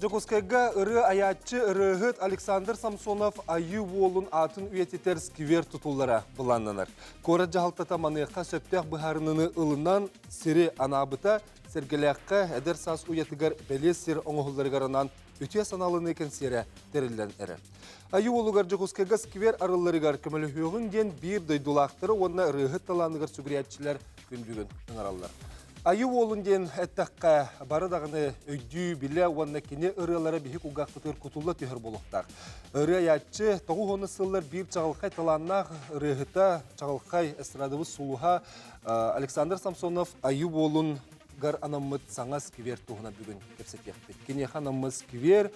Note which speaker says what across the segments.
Speaker 1: Дьокуускайга ырыа айааччы ырыаһыт Александр Самсонов Айыы Уолун аатын үйэтитэр сквер тутуллара былааннанар. Куорат дьаһалтата маныаха сөптөөх быһаарыныыны ылынан сири анаабыта, Сэргэлээххэ эдэр саас уйатыгар бэлиэ сир оҥоһулларыгар анаан үтүө санааланыы кэнсиэрэ тэриллэн эрэр. Айыы Уолугар Дьокуускайга сквер арылларыгар көмөлөһүөҕүҥ диэн биир дойдулаахтары уонна ырыаһыт талааныгар сүгүрүйээччилэр күн бүгүн ыҥыраллар. Айыы Уолун диэн эттэххэ, бары даҕаны өйдүү, билэ уонна кини ырыалара биһи кулгаахпытыгар кутулла түһэр буолуохтаах. Ырыа айааччы тоҕус сыллар биир чаҕылхай талааннаах ырыаһыта, чаҕылхай эстрадабыт сулуһа Александр Самсонов Айыы Уолун гар анаммыт саҥа сквер туһунан бүгүн кэпсэтиэхпит. Киниэхэ анаммыт сквер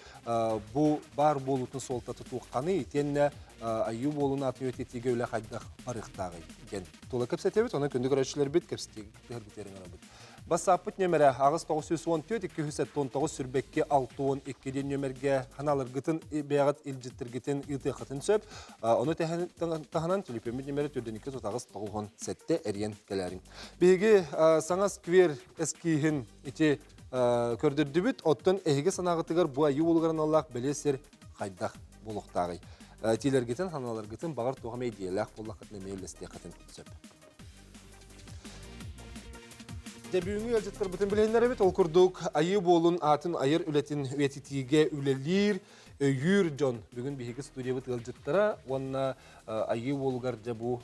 Speaker 1: бу баар буолуутун суолтата туохханый итиэннэ Айыы Уолун аатын үйэтитиигэ үлэ хайдах барыахтааҕый диэн тула кэпсэтэбит. Онон күндү көрөөччүлэрбит кэпсэтиигэ ыҥырабыт. Бассааппыт нүөмэрэ 8 914 279 сүүрбэкки 62 диэн нүөмэргэ ханааларгытын бэйэҕит илдьиттэргитин ыытыаххытын сөп. Ону таһынан төлөпүөммүт нүөмэрэ төрдүнүккэ тутаҕыс 97 эрийэн кэлээриҥ. Биһиги саҥа сквер эскииһин ити көрдөрдүбүт. Оттон эһиги санааҕытыгар бу айыы уолугар аналлаах бэлиэ сир хайдах буолуохтааҕый? Этиилэргитин, санааларгытын баҕар туох эмэ идиэйэлээх буоллаххытына эмиэ үллэстиэххитин сөп. Дьэ бүгүҥҥү ыалдьыттарбытын билиһиннэрэбит. Ол курдук Айыы буолун аатын айар үлэтин үйэтитиигэ үлэлиир, өйүүр дьон бүгүн биһиги студиябыт ыалдьыттара уонна Айыы уолугар дьэ бу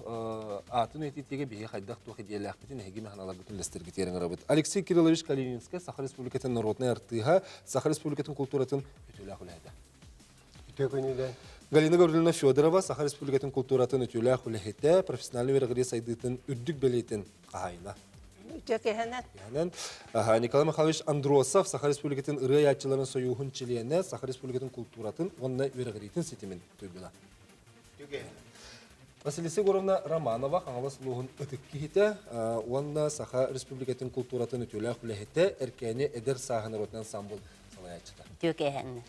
Speaker 1: аатын үйэтитиигэ биһиги хайдах туох идиэйэлээхпитин эһиги маһаналарбытын үллэстэргитигэр ыҥырабыт. Алексей Кириллович Калининскай Саха Республикатын народнай артыыһа, Саха Республикатын култууратын үтүөлээх үлэһитэ.
Speaker 2: Үтүө күнүнэн.
Speaker 1: Галина Гавриловна Федорова Саха Республикатын култууратын үтүөлээх үлэһитэ, профессиональнай үөрэҕирии сайдыытын үрдүк бэлиэтин хаһаайына.
Speaker 3: Үтүө киһинэн.
Speaker 1: Киһинэн. Николай Михайлович Андросов Саха Республикатын ырыа айааччыларын сойууһун чилиэнэ, Саха Республикатын култууратын уонна үөрэҕириитин ситимин туйгуна. Василиса Егоровна Романова Хаҥалас улууһун ытык киһитэ уонна Саха Республикатын култууратын үтүөлээх үлэһитэ, Эркээни эдэр сааһын норуотун ансамбыл салайааччыта.
Speaker 3: Үтүө киһинэн.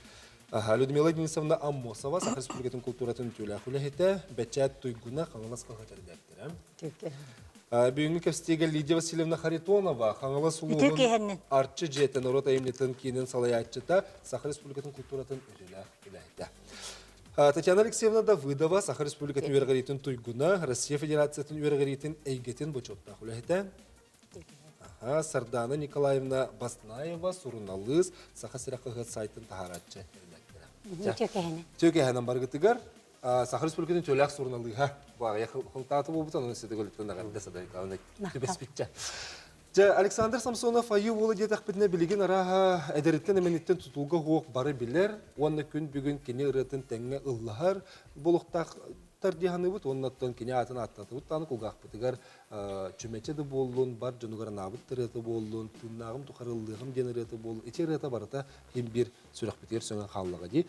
Speaker 1: Людмила Денисовна Аммосова, Саха Республикатын култууратын үтүөлээх үлэһитэ, бэчээт туйгуна, Хаҥалас хаһыат эрэдээктэрэ. Бүгүҥҥү кэпсэтиигэ Лидия Васильевна Харитонова, Хаҥалас улууһун Арчы дьиэтэ норуот айымньытын киинин салайааччыта, Саха Республикатын култууратын үтүөлээх үлэһитэ. Татьяна Алексеевна Давыдова, Саха Республикатын үөрэҕириитин туйгуна, Россия Федерациятын үөрэҕириитин эйгэтин бочуоттаах үлэһитэ. Сардаана Николаевна Баснаева, суруналыыс, Саха сирэ хаһыат сайтын таһаарааччы
Speaker 3: эрэдээктэрэ.
Speaker 1: Түөкэһэнэн баргытыгар Саха Республикатын төлөөх суруналыыһа бу аҕыйах хылтааты буолбута, онон ситигөлүттэн аҕарда Садарикалана түбэспитчэ. Дьэ, Александр Самсонов айыы уола диэтэхпитинэ билигин арааһа эдэриттэн эмэниттэн тутулга суох бары билэр уонна күн бүгүн кини ырыатын тэҥҥэ ыллаһар буолуохтаах дии саныыбыт уонна оттон кини аатын ааттатыбыт даҕаны кулгаахпытыгар чүмэчи да буоллун, бар дьонугар анаабыт ырыата буоллун, тыыннааҕым тухары ыллыаҕым диэн ырыата буоллун, ити ырыата барыта иһин биир сүрэхпитигэр сөҥөн хааллаҕа дии.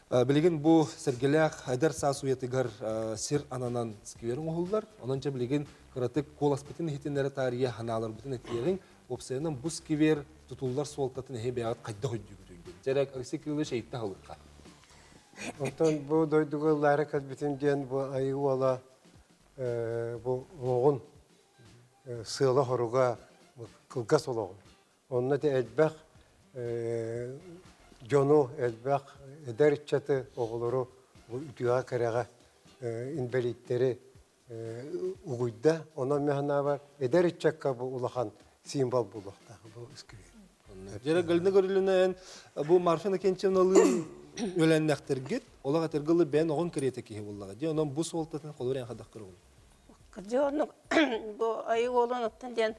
Speaker 1: Билигин бу сэргэлээх эдэр саас уйатыгар сир ананан сквер оҥоһуллар. Онон дьэ билигин кыратык куоласпытын иһитиннэрэ таарыйа санааларбытын этиэҕиҥ. Уопсайынан бу сквер тутуллар суолтатын эһи бэйэҕит хайдах өйдүүгүтүй диэн. Дьэ Алексей Кириллович эйиттэ аһылыкка.
Speaker 2: Онтон бу дойдуга ыллаары кэлбитим диэн бу Айыы Уола бу олоҕун сыала-соруга кылгас олоҕун. Онно да элбэх дьону, элбэх эдэр ыччаты, оҕолору бу үтүөҕэ-кэрэҕэ инбэлииттэри угуйда. Онон мин санаабар, эдэр ыччакка бу улахан символ буолуохтаах бу сквер.
Speaker 1: Дьэ, Галина Гавриловна, эн бу Марфа Иннокентьевналыын үөлэннэхтэргит, олох этэргэ бэйэн оҕон кэриэтэ киһи буоллаҕа дии. Онон бу суолтатын холобур эн хайдах көрөҕүн?
Speaker 3: Кырдьык оннук бу айыы уолун оттон диэн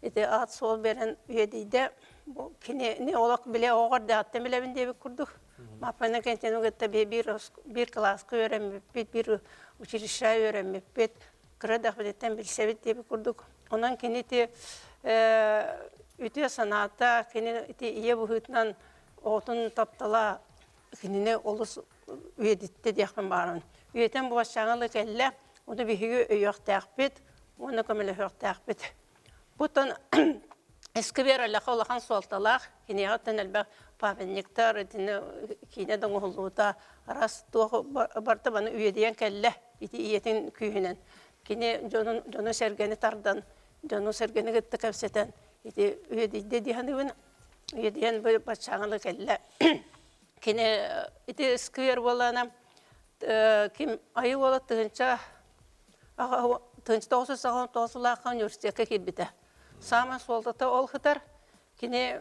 Speaker 3: ити аат суол берен үйэдийдэ бу кинини олох билэ оҕор дааттан билэбин диэбит курдук Марфа Иннокентьевна кытта биир биир кылааска үөрэммиппит, биир училищеҕа үөрэммиппит, кыра дэхбититтэн билсэбит диэбит курдук. Онон кини ити үтүө санаата, кини ити ийэ быһыытынан оҕотун таптала кинини олус үйэтиттэ диэхпин баҕарабын. Үйэтэн буолсаҥа ыла кэллэ, ону биһиги өйүөхтээхпит уонна көмөлөһүөхтээхпит. Бутон Эсквер элэхэ улахан суолталаах, киниэхэ оттон элбэх памятниктар, итини киинэ да оҥоһуллубута, араас туох барыта баны үйэдийэн кэллэ ити ийэтин күүһүнэн. Кини дьонун дьону-сэргэни тардан, дьону-сэргэни кытта кэпсэтэн ити үйэдийдэ дии саныыбын. Үйэдийэн бу баччааҥҥа кэллэ. Кини ити сквер буоллаҕына ким Айыы Уола 1989 сыллаахха университекка киирбитэ. Саамай суолтата ол сытар. Кини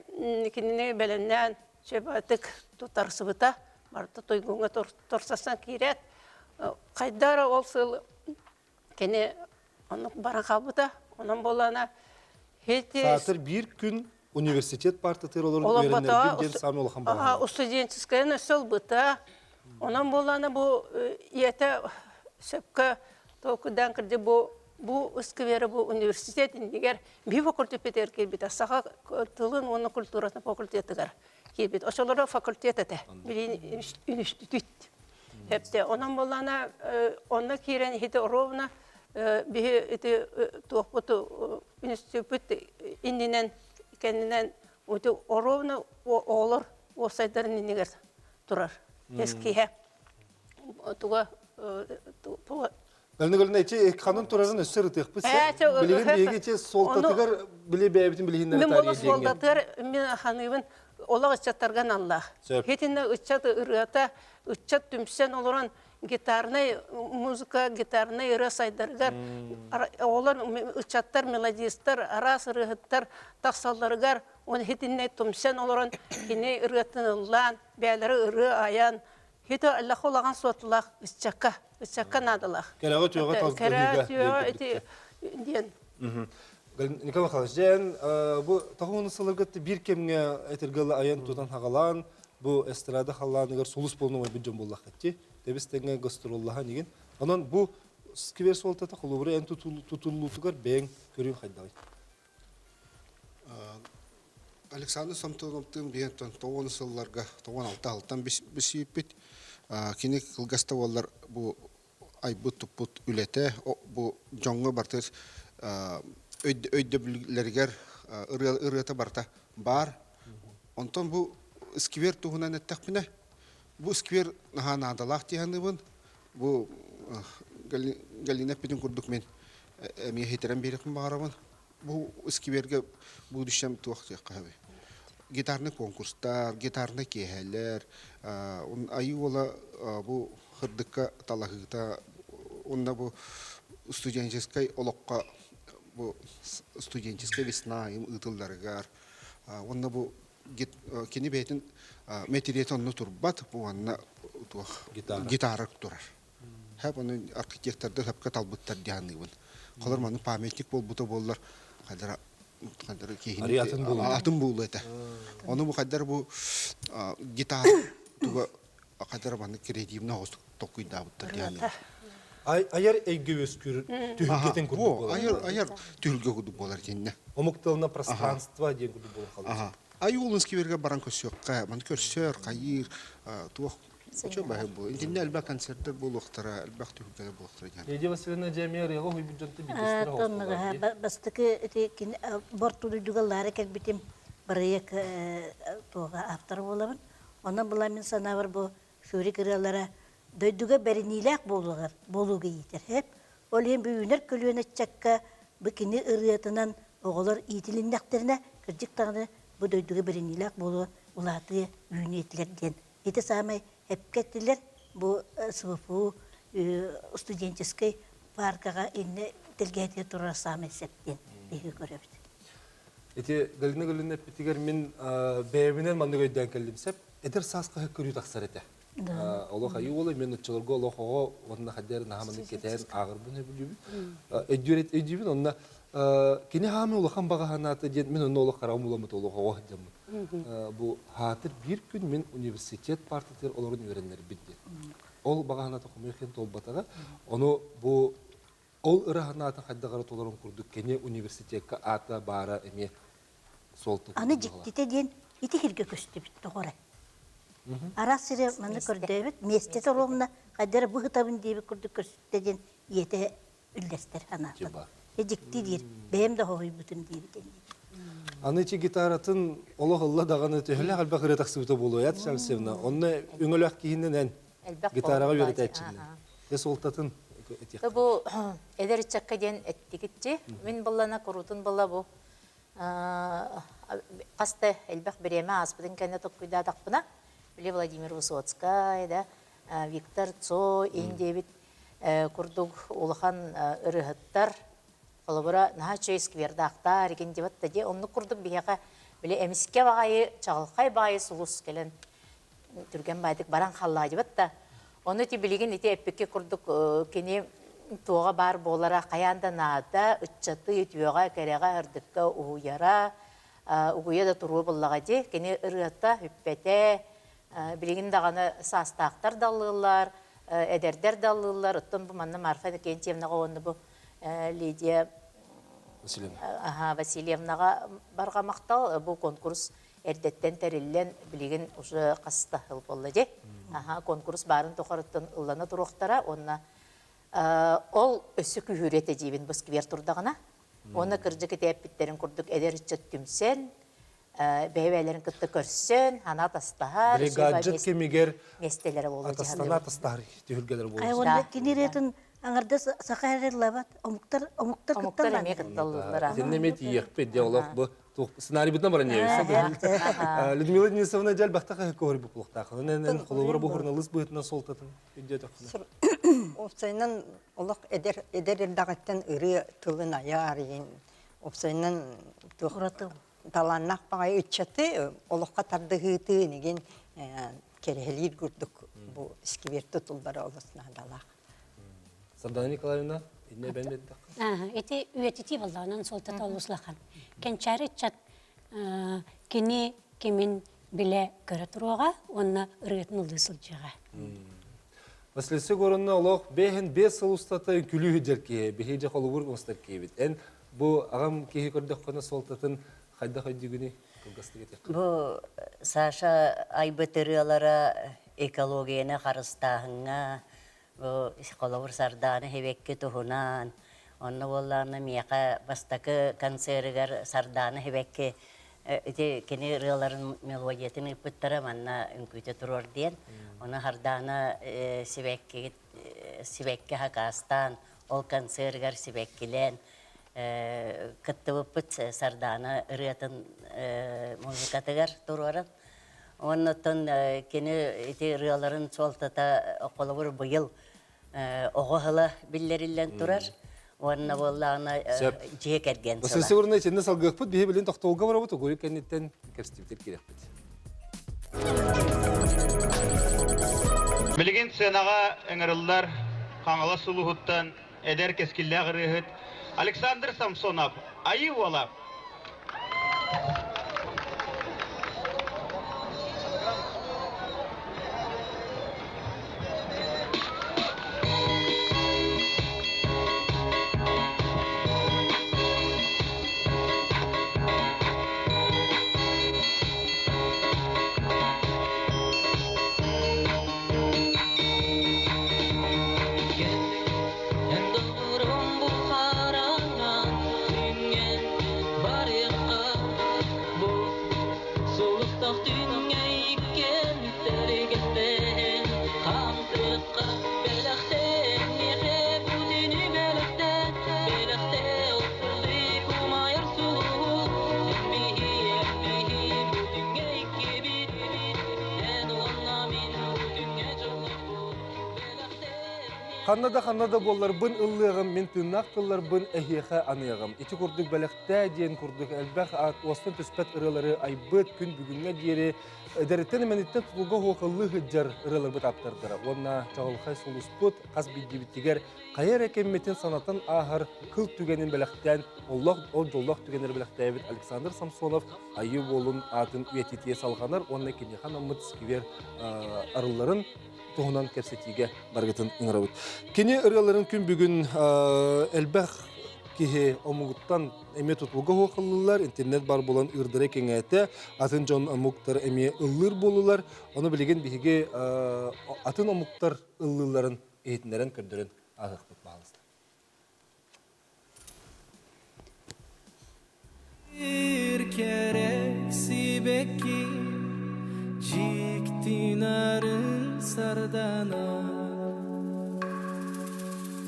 Speaker 3: кинини бэлэмнээн сөбөтүк тутарсыбыта. Барыта туйгуҥҥа торсасан киирээт, хайда эрэ ол сыл кини оннук баран хаалбыта. Онон буоллаҕына ити
Speaker 1: Саатар биир күн университет партатыгар олорон үөрэнэрбит диэн саамай улахан баҕа.
Speaker 3: Студенческайын өссө ылбыта. Онон буоллаҕына бу ийэтэ сөпкө толкуйдаан кырдьык бу бу скверы бу университет иннигэр биир факультетыгар киирбитэ. Саха тылын уонна культуратын факультетыгар киирбит. Очолоро факультет этэ. Билин институт. Хепте. Онон буоллаҕына онно киирэн иһити ровно биһи ити туохпут институппут иннинэн кэннинэн ити ровно оҕолор уопсайдарын иннигэр турар эскиһэ туга
Speaker 1: Галина Галина ити ханан турарын өссө ырытыахпыт сеп. Билигин биһиги ити суолтатыгар били бэйэбитин билиһиннэрэ
Speaker 3: Мин буола суолтатыгар мин ханыыбын олох ыччаттарга аналлаах. Итиннэ ыччат ырыата, ыччат түмсэн олорон гитарнай музыка, гитарнай ырыа сайдарыгар оҕолор, ыччаттар, мелодистар, араас ырыаһыттар тахсалларыгар он итиннэ түмсэн олорон кини ырыатын ыллаан, бэйэлэрэ ырыа айан, хито аллах улахан суотулаах ыччакка, ыччакка наадалаах.
Speaker 1: Кэрэҕэ үтүөҕэ
Speaker 3: Кэрэҕэ үтүөҕэ ити диэн.
Speaker 1: Николай Михайлович, дьэн бу тоҕуһун сылларга биир кэмҥэ этэргэ айан тутан хагалаан бу эстрада халлааныгар сулус буолан умайбыт дьон буоллаххытти. Тэбис тэҥҥэ гастроллаһан игин. Онон бу сквер суолтата холобура эн тутуллуутугар бэйэҥ көрүүҥ хайдаҕый?
Speaker 4: Александр Самсоновтыын биһиэнтэн тоҕуон сылларга 96 алтан бисииппит. Кини кылгас да буоллар бу айбыт-туппут үлэтэ бу дьоҥҥо барыта өйдөбүллэригэр ырыата барыта баар. Онтон бу сквер туһунан эттэхпинэ, бу сквер наһаа наадалаах дии саныыбын. Бу Галина эппитин курдук мин эмиэ хитэрэн биэриэхпин баҕарабын. Бу сквергэ будущем туох диэххэ сөбүй? Гитарный конкурстар, гитарнай киэһэлэр, айыы уола бу хырдыкка талаһыыта уонна бу студенческай олоххо бу студенческай весна ыытылларыгар уонна бу кини бэйэтин мэтириэтэ онно турбат бу уонна туох гитара турар. Хэп ону архитектордар хэпкэ талбыттар дии саныыбын. Холор маны памятник буолбута буоллар хайдара хайдара киһини атын буолуо этэ. Ону бу хайдара бу гитара туга хайдара маннык креативный оҕус толкуйдаабыттар дии саныыбын.
Speaker 1: Айар эйгэ үөскүүр түһүлгэтин курдук буолар.
Speaker 4: Айар айар түһүлгэ курдук буолар дьиннэ.
Speaker 1: Омук тылына пространство диэн курдук буолар халыс.
Speaker 4: Ай Улунскивергэ баран көрсүөххэ, маны көрсөр, хайыыр, туох Чө баһы бу. Итиннэ элбэх концерттэр буолуохтара, элбэх түһүлгэлэр буолуохтара диэн.
Speaker 1: Лидия Васильевна дьэ эмиэ ырыаҕа уһуйбут дьонтон биирдэстэрэ
Speaker 5: Тонныга бастакы ити бортулуйдуга лаара кэлбитим бырайыак туоҕа автор буолабын. Онон була мин санаабар бу Шурик ырыалара дойдуга бэриниилээх буолугар буолууга иитэр. Хэп. Ол иһин бүгүнэр көлүөнэ ыччакка бу кини ырыатынан оҕолор иитилиннэхтэринэ кырдьык даҕаны бу дойдуга бэриниилээх буолуо улаатыа үүнүө этилэр диэн Ити саамай эпкэ эттилэр, бу СВФУ студенческай паркаҕа иннэ тэлгэһэтигэр турар саамай сөп диэн биһиги көрөбүт.
Speaker 1: Ити Галина Галина эппитигэр мин бэйэбинэн маннык өйдөөн кэллим сөп. Эдэр саас хаһыат көрүү тахсар этэ. Олох айыы уола мен оччолорго олох оҕо уонна хайдах наһаа маннык кэтээн ааҕарбын сөбүлүүбүн. Өйдүүр өйдүүбүн онно кини хаамыы улахан баҕа санаата диэн мин онно олох хараҕым уламмыт олох оҕо сылдьаммын. Бу хаатыр биир күн мин университет партатыгар олорон үөрэннэрбит диэн. Ол баҕа санаата хомойуох иһин туолбатаҕа. Ону бу ол ыра санаатын хайдах эрэ толорон курдук кини университекка аата баара эмиэ суолтатын
Speaker 5: Аны дьиктитэ диэн ити сиргэ көстүбүт тоҕо эрэ. Араас сири манна көрдөөбүт, миэстэтэ оруобуна хайдах эрэ быһытабын диэбит курдук көстүтэ диэн ийэтэ үллэстэр санаатын. Дьикти диир, бэйэм да хоһуйбутум диэбит
Speaker 1: Аны ити гитаратын олох ылла даҕаны төһөлөөх элбэх ырыа тахсыбыта буолуо ят Шамсевна. Онно өҥөлөөх киһинэн эн гитараҕа үөрэтээччиннэн. Дьэ суолтатын
Speaker 6: этиэххэ. Бу эдэр ыччакка диэн эттигитчи. Мин быллана куруутун была бу хаста элбэх бириэмэ ааспытын кэннэ токкуйдаатахпына. Били Владимир Высоцкай да, Виктор Цой иһин диэбит курдук улахан ырыаһыттар холобура наһаа үчүгэй сквердаахтар игин диэбит да дии оннук курдук биһиэхэ били эмискэ баҕайы чаҕылхай баайы сулус кэлэн түргэн баайдык баран халлаа диэбит да ону ити билигин ити эппикки курдук кини туоҕа баар буолара хайаан да наада ыччаты үтүөҕэ кэрэҕэ ырдыкка уһуйара угуйа да туруо буллаҕа дии кини ырыата бүппэтэ билигин даҕаны саастаахтар да ыллыыллар эдэрдэр да ыллыыллар оттон бу манна Марфа Иннокентьевнаҕа уонна бу Лидия Васильевнаҕа барҕа махтал бу конкурс эрдэттэн тэриллэн билигин уже хаста сыл буолла дии конкурс баарын тухарыттан ыллана туруохтара уонна ол өссө күүһүрүө этэ диибин бу сквер турдаҕына уонна кырдьык итээппиттэрин курдук эдэр ыччат түмсэн бэйэ-бэйэлэрин кытта көрсөн, санаа атастаһар,
Speaker 1: Гаджет кэмигэр
Speaker 6: миэстэлэрэ буолуо
Speaker 1: атастана атастаһар түһүлгэлэр буолуо.
Speaker 5: Хайа уонна кини ырыатын аҥардас саха эрэ ыллабат, омуктар омуктар
Speaker 6: Омуктар эмиэ кытталлар.
Speaker 1: Итиннэ эмиэ тиийиэхпит дьэ олох бу сценарийбытынан баран иһэбит. Людмила Денисовна дьэ элбэхтэ хаһыакка уһуйбут буолуохтаах. Онон холобура бу суруналыыс быһыытынан суолтатын өйдөөтөххүнэ.
Speaker 7: Уопсайынан олох эдэр эдэр эрдэҕиттэн ырыа тылын айар уопсайынан туох талааннаах баҕайы ыччаты олоххо тардыһыытыы инигин кэрэһэлиир курдук бу сквер тутуллара олус наадалаах.
Speaker 1: Сардана Николаевна, инне бэн
Speaker 8: беддахха? Ити үйэтитии боллоҕунан суолтата олус улахан. Кэнчээри ыччат кини кимин билэ көрө туруоҕа уонна ырыатын ылыы сылдьыаҕа.
Speaker 1: Василиса Егоровна олох бэһин бес сыл устата күлүү дьэр киһи, биһи дьэ холобур оҥостор киһибит. Эн бу аҕам киһи көрдөххүнэ суолтатын хайдах өйдүүгүнүй? Кылгастык этиэххэ.
Speaker 9: Бу Саша айбыт ырыалара экологияны харыстааһыҥҥа, бу холобур Сардаана Хибекки туһунан, онно буоллаҕына миэхэ бастакы концерыгар Сардаана Хибекки ити кини ырыаларын мелодиятын ыыппыттара манна үҥкүүтэ туруор диэн. Ону Сардаана сибэккигит сибэкки хакаастаан ол концерыгар сибэккилээн кыттыбыппыт Сардаана ырыатын музыкатыгар туруоран. Уонна оттон кини ити ырыаларын суолтата холобур быйыл оҕо сыла биллэриллэн турар. Уонна буоллаҕына дьиэ кэргэн сыла.
Speaker 1: Сылсыгырна итиннэ салгыахпыт биһи билин тохтолго барабыт угуйу кэнниттэн кэпсэтибитир киирэхпит.
Speaker 10: Билигин сценаҕа ыҥырыллар Хаҥалас улууһуттан эдэр кэскиллээх ырыаһыт Александр Самсонов Айыы уола.
Speaker 1: Ханна да ханна да буолларбын ыллыаҕым, мин тыыннаах тылларбын эһиэхэ аныаҕым. Ити курдук бэлэхтээ диэн курдук элбэх аат уостан түспэт ырыалары айбыт күн бүгүҥҥэ диэри эдэриттэн эмэниттэн тутулга уһуокаллыы сылдьар ырыаларбыт ааптардара уонна чаҕылхай сулуспут хас биирдиибитигэр хайа эрэ кэммитин санатан ааһар кыл түгэнин бэлэхтээн олох ол дьоллоох түгэннэри бэлэхтээбит Александр Самсонов Айыы Уолун аатын үйэтитиэ салҕанар уонна киниэхэ анаммыт сквер арылларын туһунан кэпсэтиигэ барыгытын ыҥырабыт. Кини ырыаларын күн бүгүн элбэх киһи омугуттан эмиэ тутулга уһуохаллылар, интернет бар буолан ыырдара кэҥээтэ, атын дьон омуктар эмиэ ыллыыр буоллулар. Ону билигин биһиги атын омуктар ыллыылларын иһитиннэрэн көрдөрөн ааһыахпыт баһаалыста.
Speaker 11: Bir kerek сибэкки дьикти нарын сардана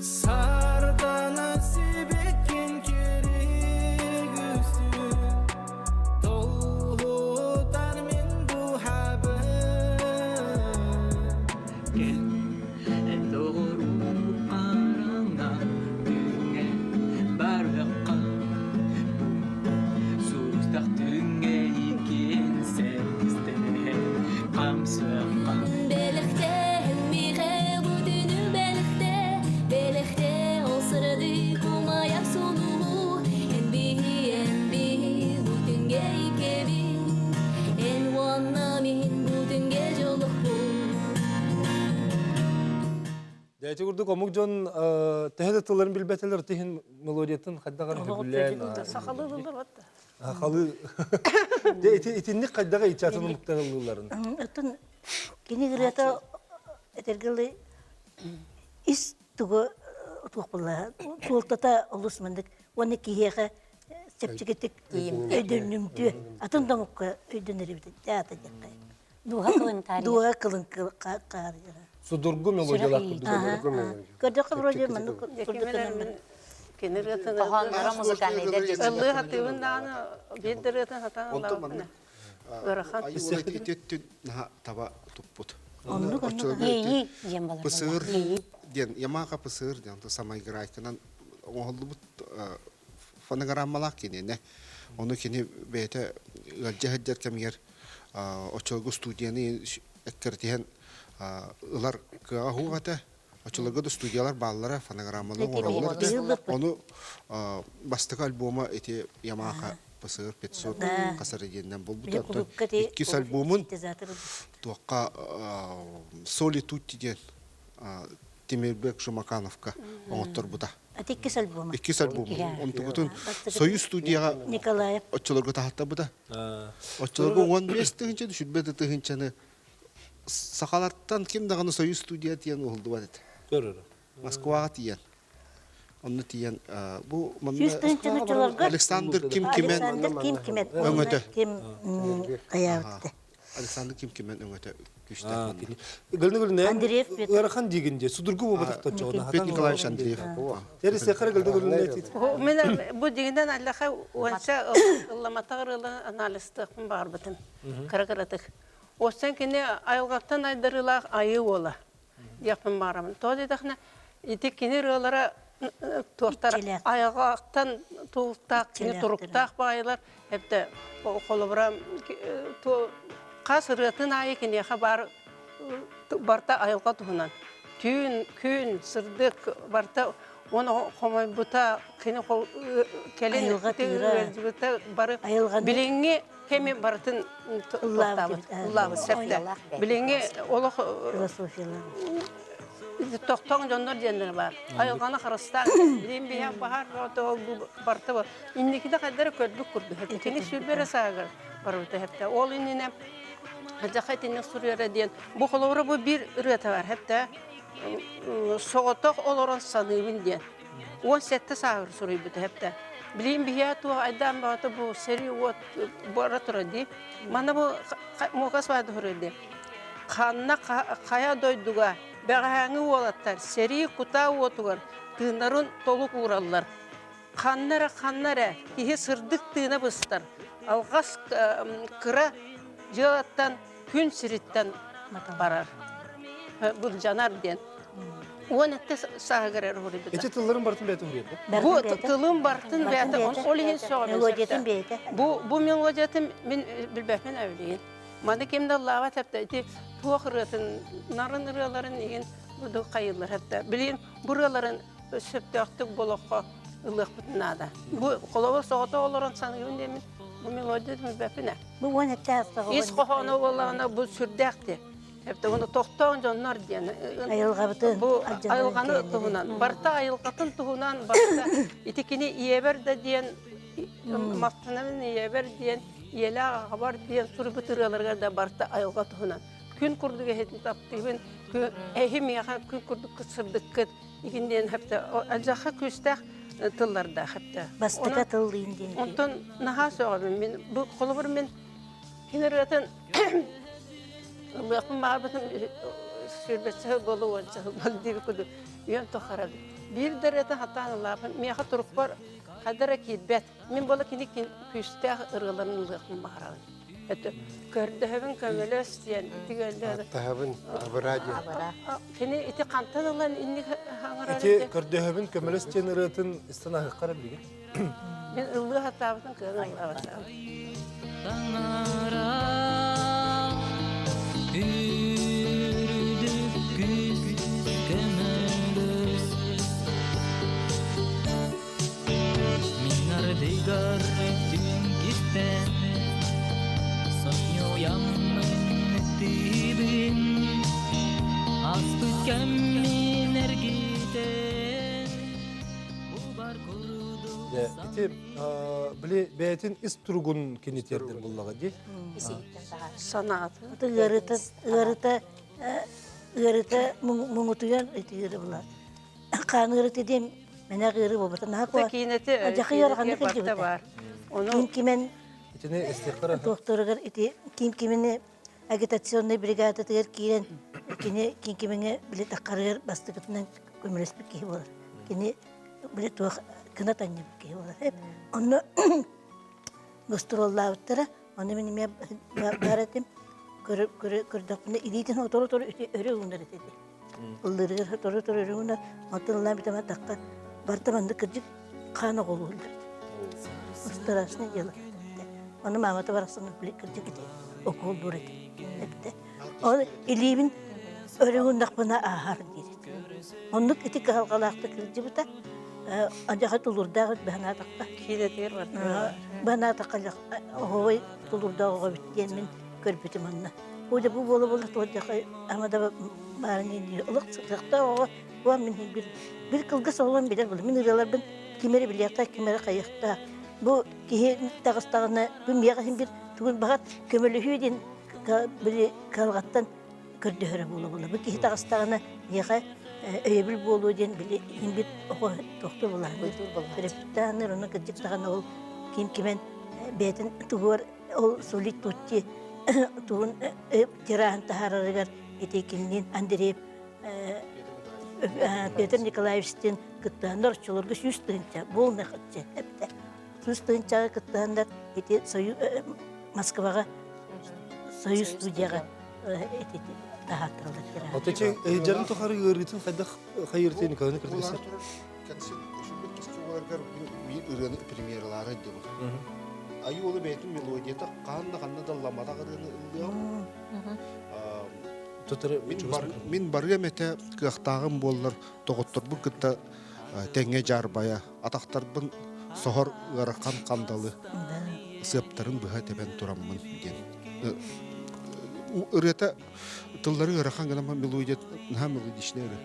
Speaker 11: Сардана сибэккин керек үстүн Толхутар мин духабын. Көмүскэл Эн доҕоруу хараҥа күҥҥэ барыахха Сустах түҥҥэ иккиэн сэргэстэһэн хамсыахха
Speaker 12: Бэлэхтээн миэхэ бу күнү бэлэхтээ, бэлэхтээ ол сырдык умайар сулуһу Эн биһи, эн биһи бу күҥҥэ иккибит, эн уонна мин бу күҥҥэ дьоллохпут.
Speaker 1: Дьэ, ити курдук омук дьон төһө да тылларын билбэтэлэр тиһин мелодиятын хайдах эрэ сөбүлээн
Speaker 3: Сахалыы ылыллар батта.
Speaker 1: Сахалыы. Дьэ, ити итинник хайдаҕа ичатын омуктар ыллыылларын.
Speaker 5: Оттон кини ырыата этэргэ ис тугу туох буолла суолтата олус маннык уонна киһиэхэ чэпчэкитик өйдөнүмтүө атын да омукка өйдөнөр эбит ата диэххэ
Speaker 8: Дууһа кылын таарыйар.
Speaker 5: Дууһа кылын таарыйар.
Speaker 1: Судургу мелодиялаах курдук.
Speaker 5: Көрдөххө вроде маннык курдук гынан
Speaker 3: Кини ырыатын
Speaker 6: Хоһоонноро музыкальныйдар
Speaker 3: ыллыы хатыыбын даҕаны биир да ырыатын сатаан
Speaker 4: Онтон маннык
Speaker 3: ыарахан.
Speaker 4: Айыы ити өттүн наһаа таба туппут.
Speaker 5: Оннук оннук.
Speaker 8: Иэйии диэн балар.
Speaker 4: Пысыыр диэн Ямаха пысыыр диэн самайгырайканан оҥоһуллубут фонограммалаах киниэнэ. Ону кини бэйэтэ ыалдьа сылдьар кэмигэр оччолорго студияны эккирэтиһэн ылар кыаҕа суох этэ. Оччолорго да студиялар бааллара, фонограмманы оҥороллор этэ. Ону бастакы альбома ити Ямаха ПСР 500 хасары диэннэн буолбута. Иккис альбомун туохха Соли Тутти диэн Тимирбек Жумакановка оҥотторбута.
Speaker 5: Ати иккис альбома.
Speaker 4: Иккис альбому. Онтугутун Союз студияҕа
Speaker 5: Николаев.
Speaker 4: оччолорго таһаттабыта. Оччолорго 15 тыһыынча, 25 тыһыынчаны сахалартан ким даҕаны Союз студия тиийэн уһулдубат этэ.
Speaker 1: Көрөр.
Speaker 4: Москваҕа тиийэн. Онно тиийэн бу
Speaker 5: манна
Speaker 4: Александр Ким Кимен
Speaker 5: Александр Ким Кимен
Speaker 4: өҥөтө.
Speaker 5: Ким айаабыт этэ.
Speaker 4: Александр Ким Кимен өҥөтө күүстээх.
Speaker 1: Галина Гулина,
Speaker 5: Андреев Петр.
Speaker 1: ыарахан диигин дии, судургу буолбатах точчоҕуна.
Speaker 4: Петр Николаевич Андреев.
Speaker 1: Тери сехара Галина Гулина этит.
Speaker 3: Мен бу дигинен аллаха уонча ылламатах ырыаларын анализтыахпын баҕарбытым. Кыра-кыратык. Оттон кини айылҕаттан айдарыылаах айыы уола диэхпин баҕарабын. Тоҕо диэтэхинэ, ити кини ырыалара туохтар айылҕаттан тулуктаах, кини туруктаах баайылар Эптэ холобура хас ырыатын аайы киниэхэ баар барта айылҕа туһунан. Түүн, күн, сырдык барта уон хомойбута кини кэлин ыалдьыбыта бары билиҥҥи кэми барытын ыллаабыт ыллаабыт сөптө. Билиҥҥи олох тохтоҥ дьоннор диэннэр баар. Айылҕаны харыстаан, билин биһиэх баһаар ол бу барта Инникитэ хайдары көрбүт курдук. Кини сүүрбэ эрэ сааһыгар барбыта хэптэ. Ол иннинэ Дьаха итинник суруйара диэн бу холобура бу биир ырыата бар хэптэ соҕотох олорон саныыбын диэн 17 сааһыгар суруйбута хэптэ. Билигин биһиэхэ туох айдаан баҕата бу сэрии уот бара турар дии. Манна бу муокас баада суруйар дии. Ханна хайа дойдуга бэҕэһээҥҥи уолаттар сэрии кутаа уотугар тыыннарын толук уураллар. Ханна эрэ, ханна эрэ киһи сырдык тыына быстар, алҕас кыра дьыалаттан күн сириттэн барар, былдьанар диэн. Уон этте сааһыгар эрэ уһуруйбута.
Speaker 1: Эти тылларын барытын бэйэтэ уһуруйда?
Speaker 3: Бу тылын барытын бэйэтэ, ол иһин сөҕөбүн.
Speaker 5: Мелодиятын бэйэтэ.
Speaker 3: Бу, бу мелодиятын мин билбэппин эбилигин. Маны ким да ыллаабат эптэ. Ити туох ырыатын, нарын ырыаларын иһин бу хайыллар эптэ. Билигин бу ырыаларын сөптөөхтүк болоххо ылыахпыт наада. Бу холобур соҕотох олорон саныыбын диэммин бу мелодия билбэппин ээ.
Speaker 5: Бу уон эттээх
Speaker 3: Ис хоһооно буоллаҕына бу сүрдээх дии. Эптэ уну тохтоон дьоннор диэн.
Speaker 5: Айылҕабытын
Speaker 3: Бу айылҕаны туһунан, барта айылҕатын туһунан барта ити кини ийэбэр да диэн махтанабын ийэбэр диэн ийэлээх аҕабар диэн суруйбут ырыаларыгар да барта айылҕа туһунан. Күн курдук эһитин таптыыбын, эһи миэхэ күн курдук сырдыккыт Игин диэн хэптэ алдьархай күүстээх тыллардаах хэптэ.
Speaker 5: Бастакы тыллыын диэн.
Speaker 3: Онтон наһаа сөҕөбүн мин бу холобур мин кини ырыатын ылыахпын баҕарбытым сүүрбэччэ сыл буолла уонча сыл буолла диэбит курдук үйэм тухары биир да ырыатын хаттаан ыллаабын миэхэ турукпар хайда эрэ киирбэт мин буола кини күүстээх ырыаларын ылыахпын баҕарабын. Көрдөһөбүн көмөлөс диэн итигеллер.
Speaker 2: Аттаһабын абыра диэн.
Speaker 3: Кини ити хантан ылан инник хаҥарар
Speaker 1: Ити көрдөһөбүн көмөлөс диэн ырыатын истэн аһыаххара билигин.
Speaker 3: Мин ыллыы хатаабытын кыан ыллаабатам.
Speaker 11: Таҥара үрдүк күүс көмөлөс Мин ардыгар түн кистэн Сонньуйаммын тыыбын Аспыт кэммин эргитэн Убар курдук
Speaker 1: Ити били бэйэтин ис туругун кинитиэрдэр буллаҕа дии.
Speaker 3: Санааты.
Speaker 5: Ыарыта ыарыта ыарыта муҥутуйар ити ыары булар. Хаан ыарыта диэн мэнэх ыары буолбата наһаа куа.
Speaker 3: Киинэти
Speaker 5: Дьахы ыараханнык илдьибитэ.
Speaker 3: бар. Ону
Speaker 5: Ким кимен
Speaker 1: Итини истиэхтэр
Speaker 5: туохтарыгар ити ким кимини агитационнай бригадатыгар киирэн кини ким кимиҥэ били таххарыгар бастакытынан көмөлөспүт киһи буолар. Кини били туох кынат анньыбыт киһи буолар. Онно гастроллаабыттара. Ону мин эмиэ баар этим. Көрдөхпүнэ илиитин отору-отору өрө уунар этэ. Ыллыырыгар сотору-сотору өрө уунар. Онтон ыллаан бүтэмэ тахха барыта маннык кырдьык хаан оҕолууллар. Страшное дело. Ону маамата барахсан кырдьык ити укуоллуур этэ. Эппитэ. Ол илиибин өрө ууннахпына ааһар диир этэ. Оннук ити кыһалҕалаахтык кырдьыбыта. Адьаха тулуурдаах баһанаатахха.
Speaker 3: Киинэтигэр барда.
Speaker 5: Баһанаатахха оһуобай тулуурдаах оҕо эбит диэн мин көрбүтүм онно. Оля бу буола-буола туордахха ама да баарын диир олох сытыахтаах оҕо уон мин бир бир кылгас оҕолон билэр буолла мин ырыаларбын ким эрэ билиэхтээх ким эрэ хайыахтаах бу киһи таҕыстаҕына бу миэхэ иһин бир тугун баҕар көмөлөһүү диэн били кыһалҕаттан көрдөһөрө буола буола бу киһи таҕыстаҕына миэхэ өйөбүл буолуо диэн били иһин бир оҕо тохтуу булаанныр төрөппүттаанныр ону кырдьык даҕаны ол ким кимэн бэйэтин тугуар ол Сулит Тутти тугун тираһын таһаарарыгар ити кимниин Андреев Петр Николаевичтыын кыттыһаннар оччолорго 100 тыһыынча полный хаччы эптэ 100 тыһыынчаҕа кыттыһаннар ити Москваҕа Союз студияҕа ити таһааттаралар тираһын.
Speaker 1: Отече дьарын тухары ыарыытын хайдах хайыртын Николай Николаевич
Speaker 4: биир ырыаны премьералаары дыбы. Айыы олы бэйэтин мелодията хаһан да ханна да ламматах ырыаны ыллыам. Мин барыам этэ кыахтааҕым буоллар доҕотторбун кытта тэҥҥэ дьаарбайа атахтарбын соһор ыарахан хандалы сыаптарын быһа тэбэн тураммын диэн. Ырыата тыллары ыарахан гынан мелодия наһаа мелодичная ырыа.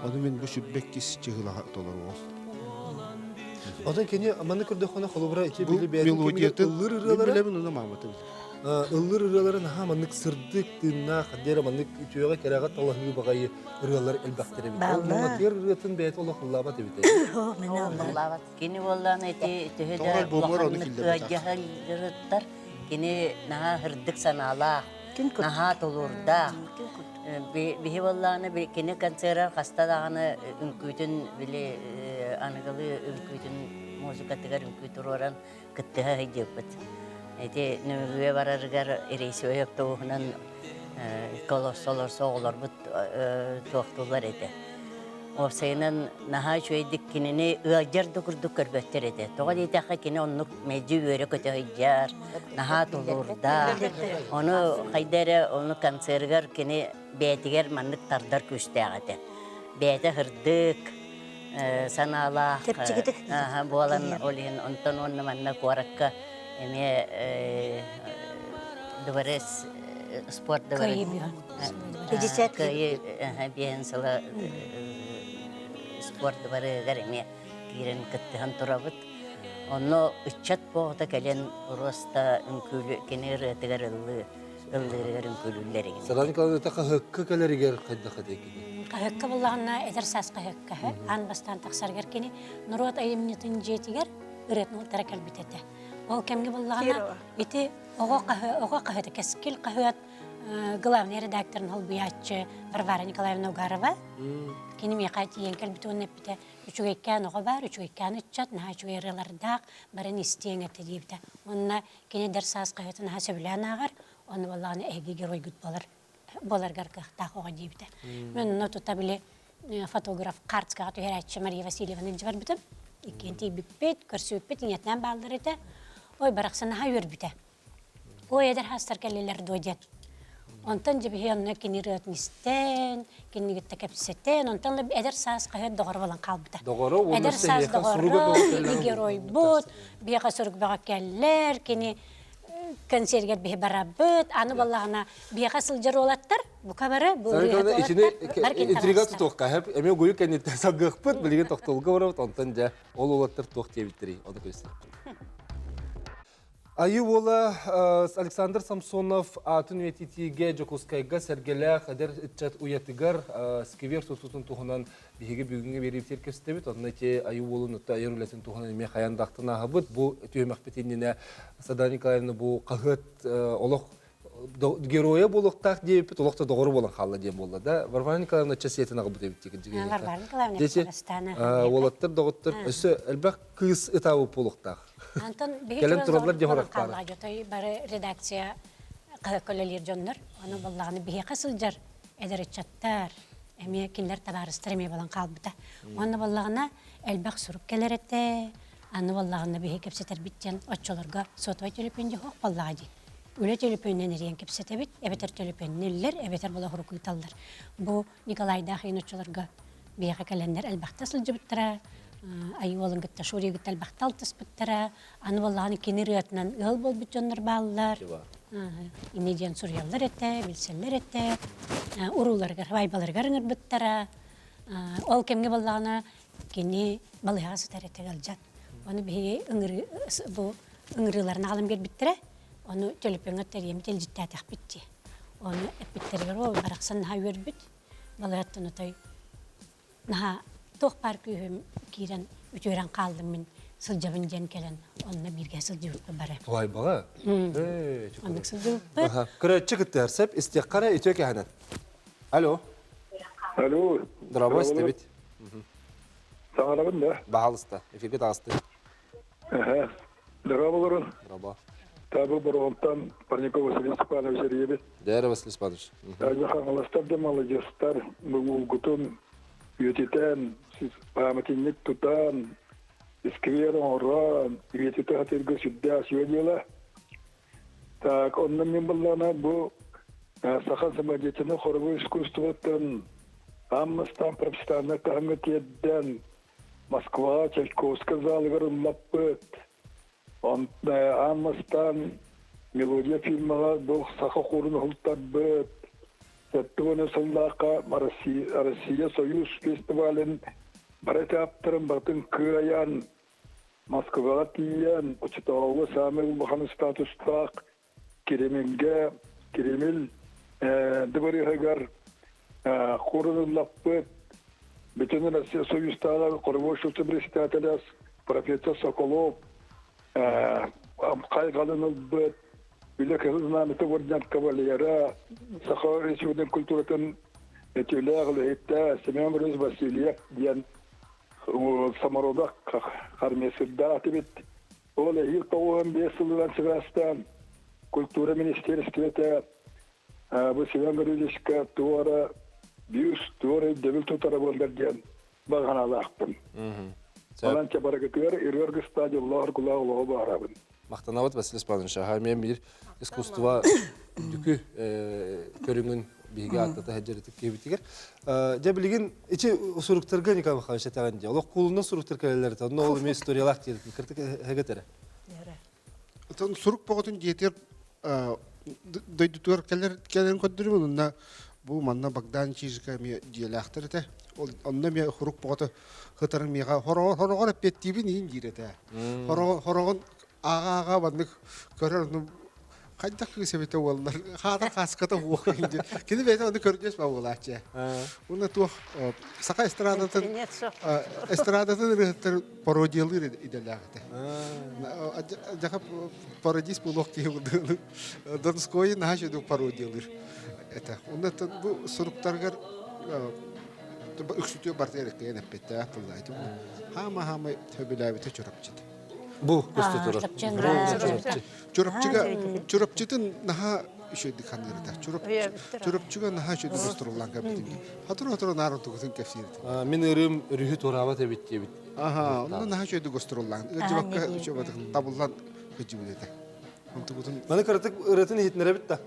Speaker 4: Ону мин бу сүрбэккис чыһылаҕа толоруом.
Speaker 1: Оттон кини манны көрдөххүнэ холобура ити
Speaker 4: Бу
Speaker 1: били бэйэтин кэмигэр
Speaker 4: мелодиятын
Speaker 1: ыллыыр
Speaker 4: мин
Speaker 1: ырыалара
Speaker 4: билэбин уна маамата билэр.
Speaker 1: ыллыыр ырыалара наһаа маннык сырдык тыыннаах диэри маннык үтүөҕэ кэрэҕэ талаһыы баҕайы ырыалар элбэхтэр эбит. Ол
Speaker 5: Бааллар.
Speaker 1: муҥатыар ырыатын бэйэтэ олох ыллаабат эбит.
Speaker 5: Ыллаабат.
Speaker 9: Кини буоллаан ити төһө
Speaker 4: Тоҕо
Speaker 9: да
Speaker 4: альбомугар ону
Speaker 9: улаханнык
Speaker 4: киллэрбэтэх.
Speaker 9: ыадьаһылларыттар кини наһаа һырдык санаалаах,
Speaker 5: Кин курдук.
Speaker 9: наһаа тулуурдаах.
Speaker 5: Кин курдук.
Speaker 9: Биһи буоллаҕына кини концерар хаста даҕаны үҥкүүтүн били аныгылыы үҥкүүтүн музыкатыгар үҥкүү туруоран кыттыһа сылдьыппыт. Ити Нөмүгүгэ барарыгар рейсовой автобуһунан колоссолорсо оҕолорбут туохтууллар этэ. Уопсайынан наһаа үчүгэйдик кинини ыалдьар да курдук көрбөттөр этэ. Тоҕо диэтэххэ кини оннук мэлдьи үөрэ-көтө сылдьар, наһаа тулуурдаах. Ону хайда эрэ ону концерыгар кини бэйэтигэр маннык тардар күүстээх этэ. Бэйэтэ сырдык, санаалаах
Speaker 5: Чэпчэкитик
Speaker 9: буолан ол иһин онтон уонна манна куоракка эмиэ дворец спорт дворец Кыайыы биэһин сыла спорт дворыгар эмиэ киирэн кыттыһан турабыт. Онно ыччат буоҕута кэлэн просто үҥкүүлү кини ырыатыгар ыллыы ыллыырыгар үҥкүүлүүллэр игин.
Speaker 1: Саран Николаевна хаһыакка кэлэригэр хайдах этэ
Speaker 8: Хаһыакка буллаҕына эдэр саас хаһыакка аан бастаан тахсарыгар кини норуот айымньытын дьиэтигэр ырыатын ылтара кэлбит этэ. Ол кэмҥэ буллаҕына ити оҕо хаһыата кэскил хаһыат. главный редакторын холбуйааччы Варвара Николаевна Угарова. Кини миэхэ тиийэн кэлбит уонна эппитэ, үчүгэйкээн оҕо баар, үчүгэйкээн ыччат, наһаа үчүгэй ырыалардаах, барын истиэҥ этэ диэбитэ. Уонна кини эдэр саас хаһыатын наһаа сөбүлээн ааҕар, онно буоллаҕына эһиги геройгут буолар буоларгар кыахтаах оҕо диэбитэ. Мен онно тута били фотограф карточкаҕа түһэрээччи Мария Васильевна илдьэ барбытым. Иккиэн тиийбиппит, көрсүбүппүт, ийэтинээн бааллар этэ. Ой, барахсан наһаа үөрбүтэ. Ой, эдэр хаастар кэллилэр дуо диэн. Онтон дьэ онно кини ырыатын истэн, кинигитте кэпсэтэн, онтон эдэр саас хаһыат доҕоро буолан хаалбыта.
Speaker 1: Доҕоро
Speaker 8: Эдэр саас доҕоро, кини геройбут, биэхэ сурук бөҕө кэллэр, кини концергер биһи барабыт, аны баллаҕына биэхэ сылдьар уолаттар, бука бары бу
Speaker 1: Итини интрига тутуохха хэп, эмиэ гуйу кэнниттэн сагыахпыт, билигин тохтолго барабыт, онтон дьэ ол уолаттар туох диэбиттэрий, ону көрсүөхпүт. Айыы уола Александр Самсонов аатын үйэтитиигэ Дьокуускайга сэргэлээх эдэр ыччат уйатыгар сквер тутуутун туһунан биһиги бүгүҥҥү биэриибитигэр кэпсэтэбит. Онно ити Айыы уолун отто айар үлэтин туһунан эмиэ хайаан да ахтан ааһабыт. Бу түһүмэхпит иннинэ Садана Николаевна бу хаһыат олох геройа буолуохтаах диэбиппит олох да доҕоро буолан хаалла диэн буолла да. Варвара Николаевна чэ сиэтин аҕалбыт эбит диэн.
Speaker 8: Варвара Николаевна
Speaker 1: Уолаттар доҕоттор өссө элбэх кыыс ытаабыт буолуохтаах.
Speaker 8: Антон биһи
Speaker 1: Кэлэн тураллар диэн
Speaker 8: хаалла дьотой бары редакция көлөлиир дьоннор. Ону буоллаҕына биһиэхэ сылдьар эдэр ыччаттар эмиэ кинилэр табаарыстар эмиэ буолан хаалбыта. Уонна буоллаҕына элбэх сурук кэлэр этэ. Аны буоллаҕына биһи кэпсэтэрбит диэн оччолорго сотовай төлөпүөн дьэ суох буоллаҕа дии. Үлэ төлөпүөнүнэн эрийэн кэпсэтэбит, эбэтэр төлөпүөннүүллэр, эбэтэр була сурук ыыталлар. Бу Николайдаах иин оччолорго биһиэхэ кэлэннэр элбэхтэ сылдьыбыттара, Айыы уолун кытта Шуригы кытта элбэхтэ алтыспыттара. Аны буоллаҕына кини ырыатынан ыал буолбут дьоннор бааллар. Инньэ диэн суруйаллар этэ, билсэллэр этэ. Урууларыгар, вайбаларыгар ыҥырбыттара. Ол кэмҥэ буоллаҕына кини балыыһаҕа сытар этэ ыалдьан. Ону биһиги ыҥырыы бу ыҥырыыларын аҕалан биэрбиттэрэ. Ону төлөпүөҥҥэ тэрийэммит илдьиттээтэхпит дии. Ону эппиттэригэр ол барахсан наһаа үөрбүт. Балыыһаттан отой наһаа туох баар күүһүм киирэн үтүөрэн хааллым мин сылдьабын диэн кэлэн онно бииргэ сылдьыбыппыт бары.
Speaker 1: Туһайбаҕа?
Speaker 8: Оннук сылдьыбыппыт.
Speaker 1: Көрөөччү кыттыһар сөп, истиэххэ эрэ үтүө кэһэнэн. Алло.
Speaker 13: Алло.
Speaker 1: Здорово, истэбит.
Speaker 13: Саҥарабын да?
Speaker 1: Баһаалыста, эфиргэ таҕыстым.
Speaker 13: Здорово,
Speaker 1: Здорово.
Speaker 13: Табы Боронтан Парников Василий Степанович эрийэбит.
Speaker 1: Дээрэ Василий Степанович.
Speaker 13: Ажа хаҥаластар да маладьыастар муҥулгутун үйэтитэн, пааматынньык тутан, сквер оҥорон, үйэтитэ сатыырга сүрдээх үчүгэй дьыала. Так, онно мин буллаҕына бу саха самодеятельнай хоровой искусствоттан аан бастаан профессиональнай таһымҥа тиэрдэн Москваҕа Чайковскай залыгар ыллаппыт. Аан бастаан «Мелодия» фильмаҕа бу саха хорун уһултарбыт. 70 сыллаахха Россия Союз фестивалын бары этаптарын барытын кыайан Москваҕа тиийэн оччотооҕу саамай улахан статустаах Кремльгэ Кремль дыбарыаһыгар хорун ыллаппыт Бүтүн Россия Союзтааҕы хоровой председателя профессор Соколов хайҕалын ылбыт Үлэ Кыһыл Знамята орден кавалера, Саха Республикатын культуратын өтүүлээх үлэһиттэ Семен Борисович Васильев диэн самородок армиясырдаах этибит. Ол эһиил 95 сылынан сыбаастаан культура министерствота бу Семен Гаврильевичка туора бюст, туора өйдөбүл тутара буоллар диэн баҕаналаахпын. Онон чабарагытыгар ырыар гыста дьоллоох кулаах олоҕу баарабын.
Speaker 1: Махтанабыт Василий Степанович. Аха мен бир искусство үрдүкү көрүҥүн биһиги ааттата сылдьар киһибитигэр. Дьэ билигин ичи суруктарга Николай Михайлович этэҕин дии. Олох куулунан суруктар кэлэллэр этэ. Онно ол эмиэ историялаах диир. Кыртык эһэгэтэрэ.
Speaker 4: Отон сурук боҕотун дьиэтигэр дойдутугар кэлэр кэлэрин көрдөрүм онно бу манна Богдан Чижика эмиэ дьиэлээхтэр этэ. Ол онно эмиэ хурук боҕото хытарын миэхэ хороҕор хороҕор эппиэттиибин иһин диир этэ. Хороҕор хороҕун ааҕа-ааҕа маннык көрөр ону. Хайдах кыыс эбитэ уоллар хаатар хааската уох диэн. Кини бэйэтэ ону көрдөс ба буолааччы. Уонна туох саха эстрадатын эстрадатын ырыһыттар пародиялыыр идэлээх этэ. Дьаха пародист буолуох киһи Донскойу наһаа үчүгэй пародиялыыр этэ. Онно бу суруктарыгар үксүтүө барыта эрэккэйэн эппиттээх тыллаайты. Хаама-хаама сөбүлээбитэ Чурапчыта.
Speaker 1: Бу көстө турар.
Speaker 4: Чурапчыга Чурапчытын наһаа үчүгэйдик ханыырыта. Чурапчыга наһаа үчүгэйдик устуруллан кэбитин. Хатыр-хатыр наар онтугутун кэпсиир.
Speaker 1: Мин ырым өрүһү туораабат эбит диэбит.
Speaker 4: Аха, онно наһаа үчүгэйдик устуруллан. Ыалдьыбакка үчүгэйдик табыллан кыдьыбыт этэ. Онтугутун
Speaker 1: Маны кыратык ырыатын иһитинэрэбит да.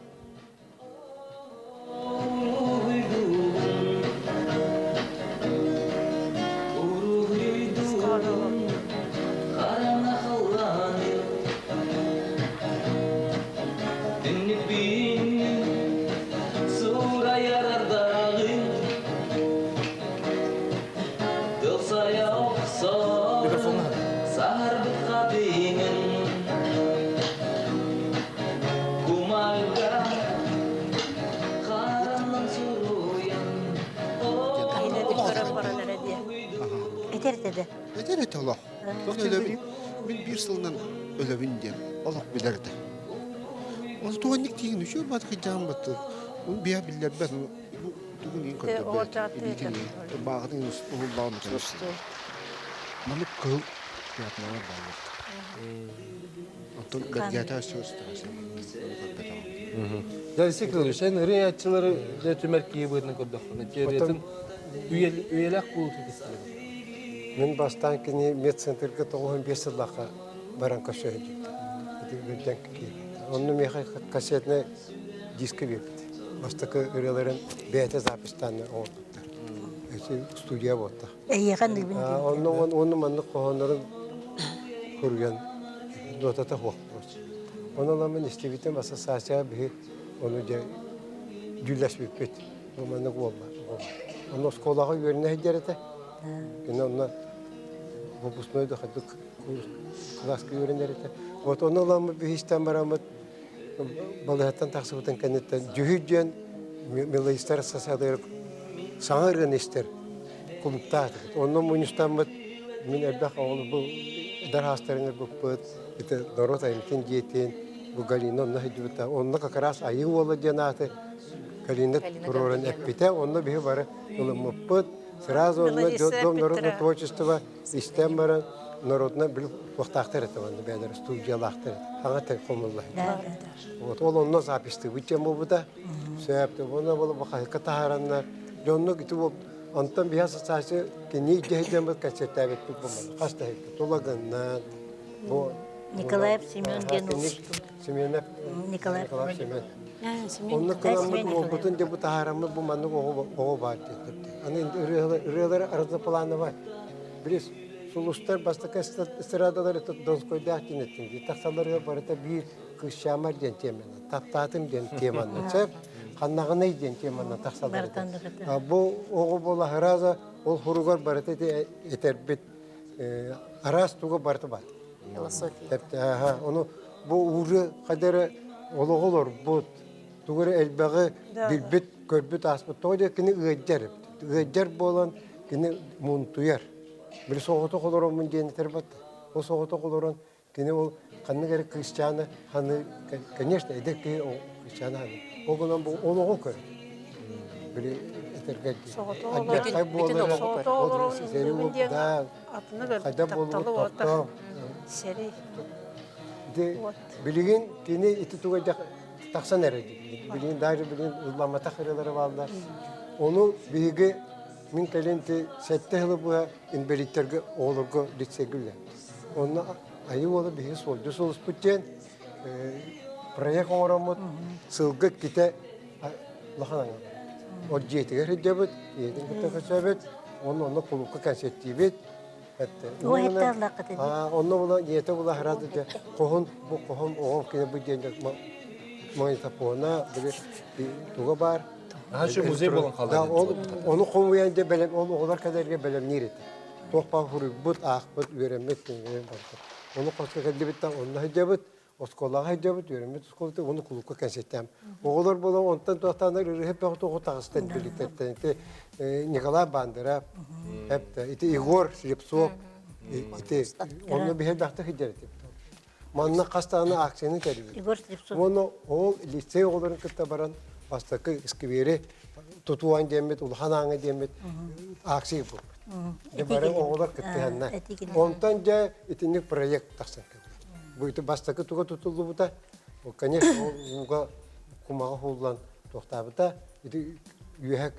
Speaker 5: Этэр этэ
Speaker 4: Этэр этэ олох. Өлөбүн. Мин биир сылынан өлөбүн диэн олох билэр этэ. Ол туонник тиигин үчүгэй бат кыдьаан батты. Ол биһа биллэрбэт. Бу тугун иин көрдөрбөт. Илиитин бааҕытын уһуллаҕын Маннык кыһыл пятналар бааллар. Оттон бэргээтэ өссө
Speaker 1: Дьэ, Алексей Кириллович, эн ырыааччылары дьэ түмэр киһи быһыытынан көрдөххүнэ, теориятын үйэлээх буолуутун кистэлэҥ.
Speaker 2: Мин бастаан кини медцентрга 95 сыллаахха баран көрсө сылдьыбытым. Ити үрдэн киирбит. Онно миэхэ кассетнай диска биэрбит. Бастакы ырыаларын бэйэтэ записьтаан оҥорбуттар. Студия буолта.
Speaker 5: Эйиэхэ ныбын
Speaker 2: Онно уонна маннык хоһооннорун суруйан нотата суох Ону ыламмын истибитим ассоциацияҕа биһи ону дьэ дьүүллэспиппит. Бу маннык буолла. Онно оскуолаҕа үөрэнэ сылдьар этэ. Кини онно выпускной да хайдах кылааска үөрэнэр этэ. Вот ону ыламмыт биһи истэн бараммыт балыыһаттан тахсыбытын кэнниттэн Дьүһүй диэн мелодистар ассоциациялар саҥа ырыаны истэр кулуктаах этибит. Онно мунньустаммыт мин элбэх оҕолу бу эдэр хаастарын ырбыппыт, ити норуот айымньытын дьиэтин, бу Галина онно сылдьыбыта. Онно как раз Айыы уола диэн ааты Галина туруоран эппитэ. Онно биһи бары ылыммыппыт. Сразу онно Дом народного творчества истэн баран народно били туохтаахтар этэ манна бэйэлэрэ студиялаахтар этэ. Хаҥа тэҥ хомулла Вот ол онно записьтыыбыт диэн буолбута. Сөп, уонна буола бу хаһыакка таһаараннар дьоннук ити онтон биһи ассоциация кини идеһидэммит концерттээбиппит бу хас да Тулагыннан бу
Speaker 5: Николаев Семен диэн
Speaker 2: Семенов
Speaker 5: Николаев
Speaker 2: Семен Онно кыламмыт уолбутун дьэ бу таһаараммыт бу маннык оҕо баар диэн Аны ырыалары разноплановай. Билис сулустар бастакы эстрадалары Донскойдаах диэн эттиҥ. Тахсалларыгар барыта биир кыысчаамар диэн теманан, таптаатым диэн теманан, сөп ханнаҕыный диэн теманан тахсаллар. Бу оҕо буола араза ол хуругар барыта этэрбит араас туга барыта бар.
Speaker 6: Философия.
Speaker 2: Ону бу ууру хайдары олоҕу олорбут, тугу эрэ элбэҕи билбит, көрбүт, ааспыт. Тоҕо диэ кини ыаддьар эбит. Ыаддьар буолан кини мунтуйар. Били соҕотох олороммун диэн этэр батта. Ол соҕотох олорон кини ол ханнык эрэ кыысчааны ханы, конечно, эдэр киһи ол кыысчааны ханы. Ол гынан бу олоҕу көр. Били этэргэ
Speaker 3: Алдьархай
Speaker 2: буолар.
Speaker 3: Ол сэрии
Speaker 2: да, хайда буолбут тохтоо.
Speaker 3: Сэрии.
Speaker 2: Билигин кини ити туга тахсан эрэ билигин даже билигин ылламматах ырыалара бааллар. Ону биһиги мин кэлин ти сэттэ сылы быһа инбэлииттэргэ оҕолорго лицейгэ үлэлээтим. Онно айыы уола биһиги суолдьу сулуспут диэн проект оҥороммут сылга иккитэ улахан аҥар. Ол дьиэтигэр сылдьабыт, ийэтин кытта көрсөбүт, онно онно кулуупка концерттиибит. Онно була ийэтэ була хараады дьэ хоһун бу хоһун оҕом кини бу диэн магнитофона били туга баар.
Speaker 1: Аха музей болон қалды.
Speaker 2: Ону хомуйан дьэ бэлэм ол оҕолор кэлэргэ бэлэмниир этэ. Туох баар хуруйбут, аахпыт, үөрэммит барыта. Ону хоско кэллибит да онно сылдьабыт. Оскуолаҕа сылдьабыт, үөрэммит оскуолата, уонна кулуупка кэнсиэртээн. Оҕолор буолан онтон туохтааннар ырыаһыт бөҕө тоҕо таҕыстан билиттэртэн ити Николай Бандера, эптэ, ити Егор Слепцов, ити онно биһэлбэхтик сылдьар этибит. Манна хас даҕаны акцияны тэрийбит.
Speaker 5: Егор Слепцов.
Speaker 2: Уонна ол лицей оҕолорун кытта баран бастакы сквери тутуан диэммит, улахан ааҥа диэммит акция ыыппыппыт. Дьэ бары оҕолор кыттыһаннар. Онтон дьэ итинник проект тахсан кэлбит. Бу ити бастакы туга тутуллубута, конечно, ол ууга кумаҕа уһуллан туохтаабыта, ити үөһэ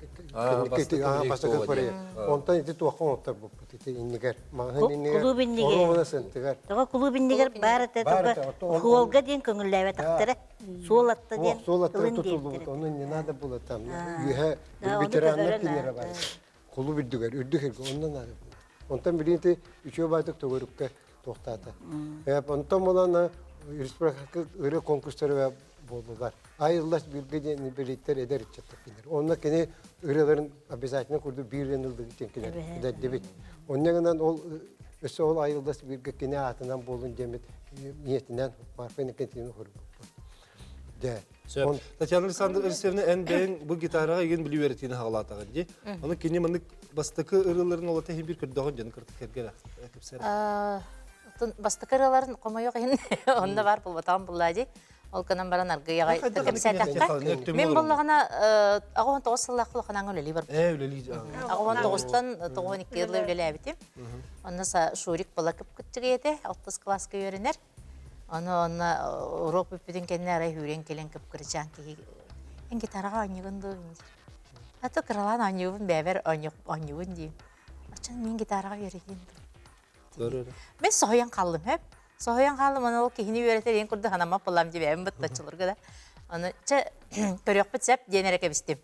Speaker 2: бастакы проект. Онтон ити туохха оҥотторбуппут ити иннигэр, маҕаһыын иннигэр,
Speaker 5: Кулууп иннигэр.
Speaker 2: оруобуна сынтыгар.
Speaker 5: Тоҕо кулууп иннигэр баар этэ, тоҕо суолга диэн көҥүллээбэтэхтэрэ. Суол атта диэн
Speaker 2: Суол атта
Speaker 5: тылын
Speaker 2: тутуллубут,
Speaker 5: диэбиттэрэ.
Speaker 2: ону не надо было там. Үөһэ ветераннар кинилэрэ бар. Кулууп үрдүгэр, үрдүк эргэ, онно надо было. Онтон билигин ити үчүгэй баайдык төгүрүккэ туохтаата. Онтон булан республика ырыа конкурстары буоллулар. Айыллас бииргэ диэн инбэлииттэр эдэр ыччаттар кинилэр. Онно кини ырыаларын обязательно курдук биир ырыаны ыллыгыт диэн кинилэр эдэрдибит. Онно гынан ол өссө ол айыллас бииргэ кини аатынан буолун диэммит ниэтинэн Марфа Иннокентьевна хоруйбуппут. Дьэ.
Speaker 1: Сөп. Татьяна Александровна, эн бэйэҥ бу гитараҕа игин билии үөрэтиини хаҕалаатаҕын дии. Ону кини маннык бастакы ырыаларын олото иһин биир көрдөҕүн дьон кыртык кэргэн кэпсээр.
Speaker 6: Оттон бастакы ырыаларын хомойуох иһин онно баар буолбатаҕым буллаа дии. Ол гынан баран аргыйаҕа кэпсээтэххэ. Мин буллаҕына 89 сыллаах улахан үлэлии барбытым.
Speaker 1: Ээ үлэлии.
Speaker 6: 89-тан 92 ыла үлэлээбитим. Онно Шурик была кып-кыччыгый этэ, 6 кылааска үөрэнэр. Ону онно уруок бүппүтүн кэннэ арай үүрэн кэлэн кып-кырачаан киһи эн гитараҕа оонньуугун дуо диир. А то кыралаан оонньуубун бэйэбэр оонньуубун диим. Оччон мин гитараҕа үөрэтиим дуо? Мен соһуйан хааллым хөп. Соһуйан хааллым аны ол киһини үөрэтэр иэн курдук ханаммат буоллам дии быттаччыларга да. Аны чэ көрүөхпүт сөп диэн эрэ кэбистим.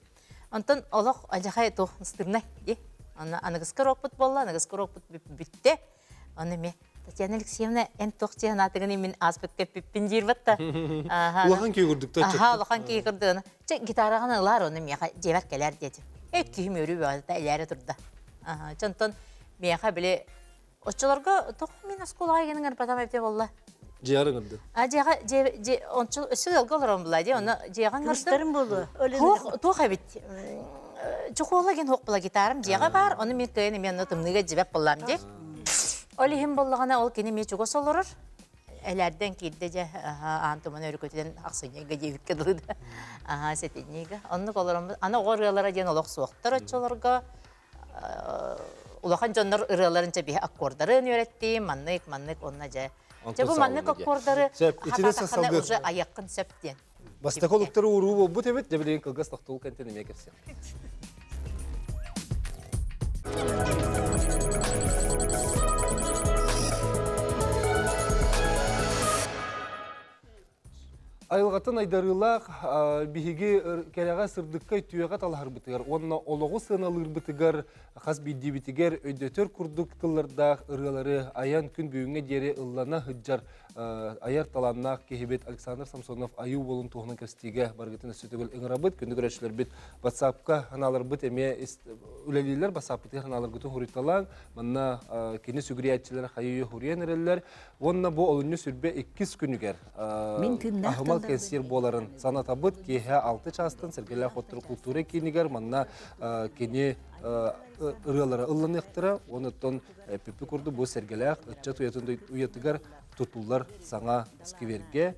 Speaker 6: Онтон олох алдьархай туох стырнай дии. Аны аныгыскы уруокпут буолла, аныгыскы уруокпут бүттэ. Аны эмиэ Татьяна Алексеевна эн туох дии санаатыгын мин ааспыкка эппиппин диир батта.
Speaker 1: Улахан киһи курдук да
Speaker 6: Аха, улахан киһи курдук. Чэ, гитараҕын ылаар, оны миэхэ дьиэбэр кэлээр диэтим. Э, киһим үөрүү бөҕөтө элээрэ турда. Аха, чонтон миэхэ били оччолорго тоҕо мин оскуолаҕа игин ыҥырбатам эбитэ буолла.
Speaker 1: Дьиэҕэр ыҥырды.
Speaker 6: А дьиэҕэ дьиэ дьиэ ончу өссө ыалга олорон була дии, оны дьиэҕэ ыҥырдым.
Speaker 5: Кыыстарым буолуо.
Speaker 6: Туох туох эбит. Чохуола диэн хуох була гитарам дьиэҕэ баар, ону мин кыайан эмиэ онно тымныыга дьибэп буоллаам дии. Ол иһин буоллаҕына ол кини эмиэ чугас олорор. Элээрдэн киирдэ дьэ аан туман өрүкүтүнэн ахсынньыга диэбиккэ дылы да. Аха сэтинньигэ. Оннук олороммут. Аны оҕо ырыалара диэн олох суохтар оччолорго. Улахан дьоннор ырыаларын чэ биһи аккордарын үөрэттим, маннык, маннык, онно дьэ. Дьэ бу маннык аккордары хатаатаххына уже айаххын сөп диэн.
Speaker 1: Бастакы олуктары ууруу буолбут эбит, дьэ билигин кылгас тохтуул кэнтэн эмиэ кэпсиэхпит. Айылҕаттан айдарыылаах биһиги кэрэҕэ сырдыкка үтүөҕэ талаһарбытыгар уонна олоҕу сыаналыырбытыгар хас биирдиибитигэр өйдөтөр курдук тыллардаах ырыалары айан күн бүгүҥҥэ диэри ыллана сылдьар айар талааннаах киһибит Александр Самсонов Айыы уолун туһунан кэпсэтиигэ барыгытын өссө төгүл ыҥырабыт. Күндү көрөөччүлэрбит WhatsApp-ка ханааларбыт эмиэ үлэлииллэр. WhatsApp-пытыгар ханааларгытын хуруйталаан, манна кини сүгүрүйээччилэрэ хайыы хуруйан эрэллэр. Уонна бу олунньу сүрбэ иккис күнүгэр аһымал кэнсиэр буоларын санатабыт. Киэһэ 6 чаастан Сэргэлээх Хоттору култуура киинигэр манна кини ырыалара ылланыахтара. Онуттан Эппиппит курдук бу сэргэлээх ыччат уйатыгар тутуллар саҥа сквергэ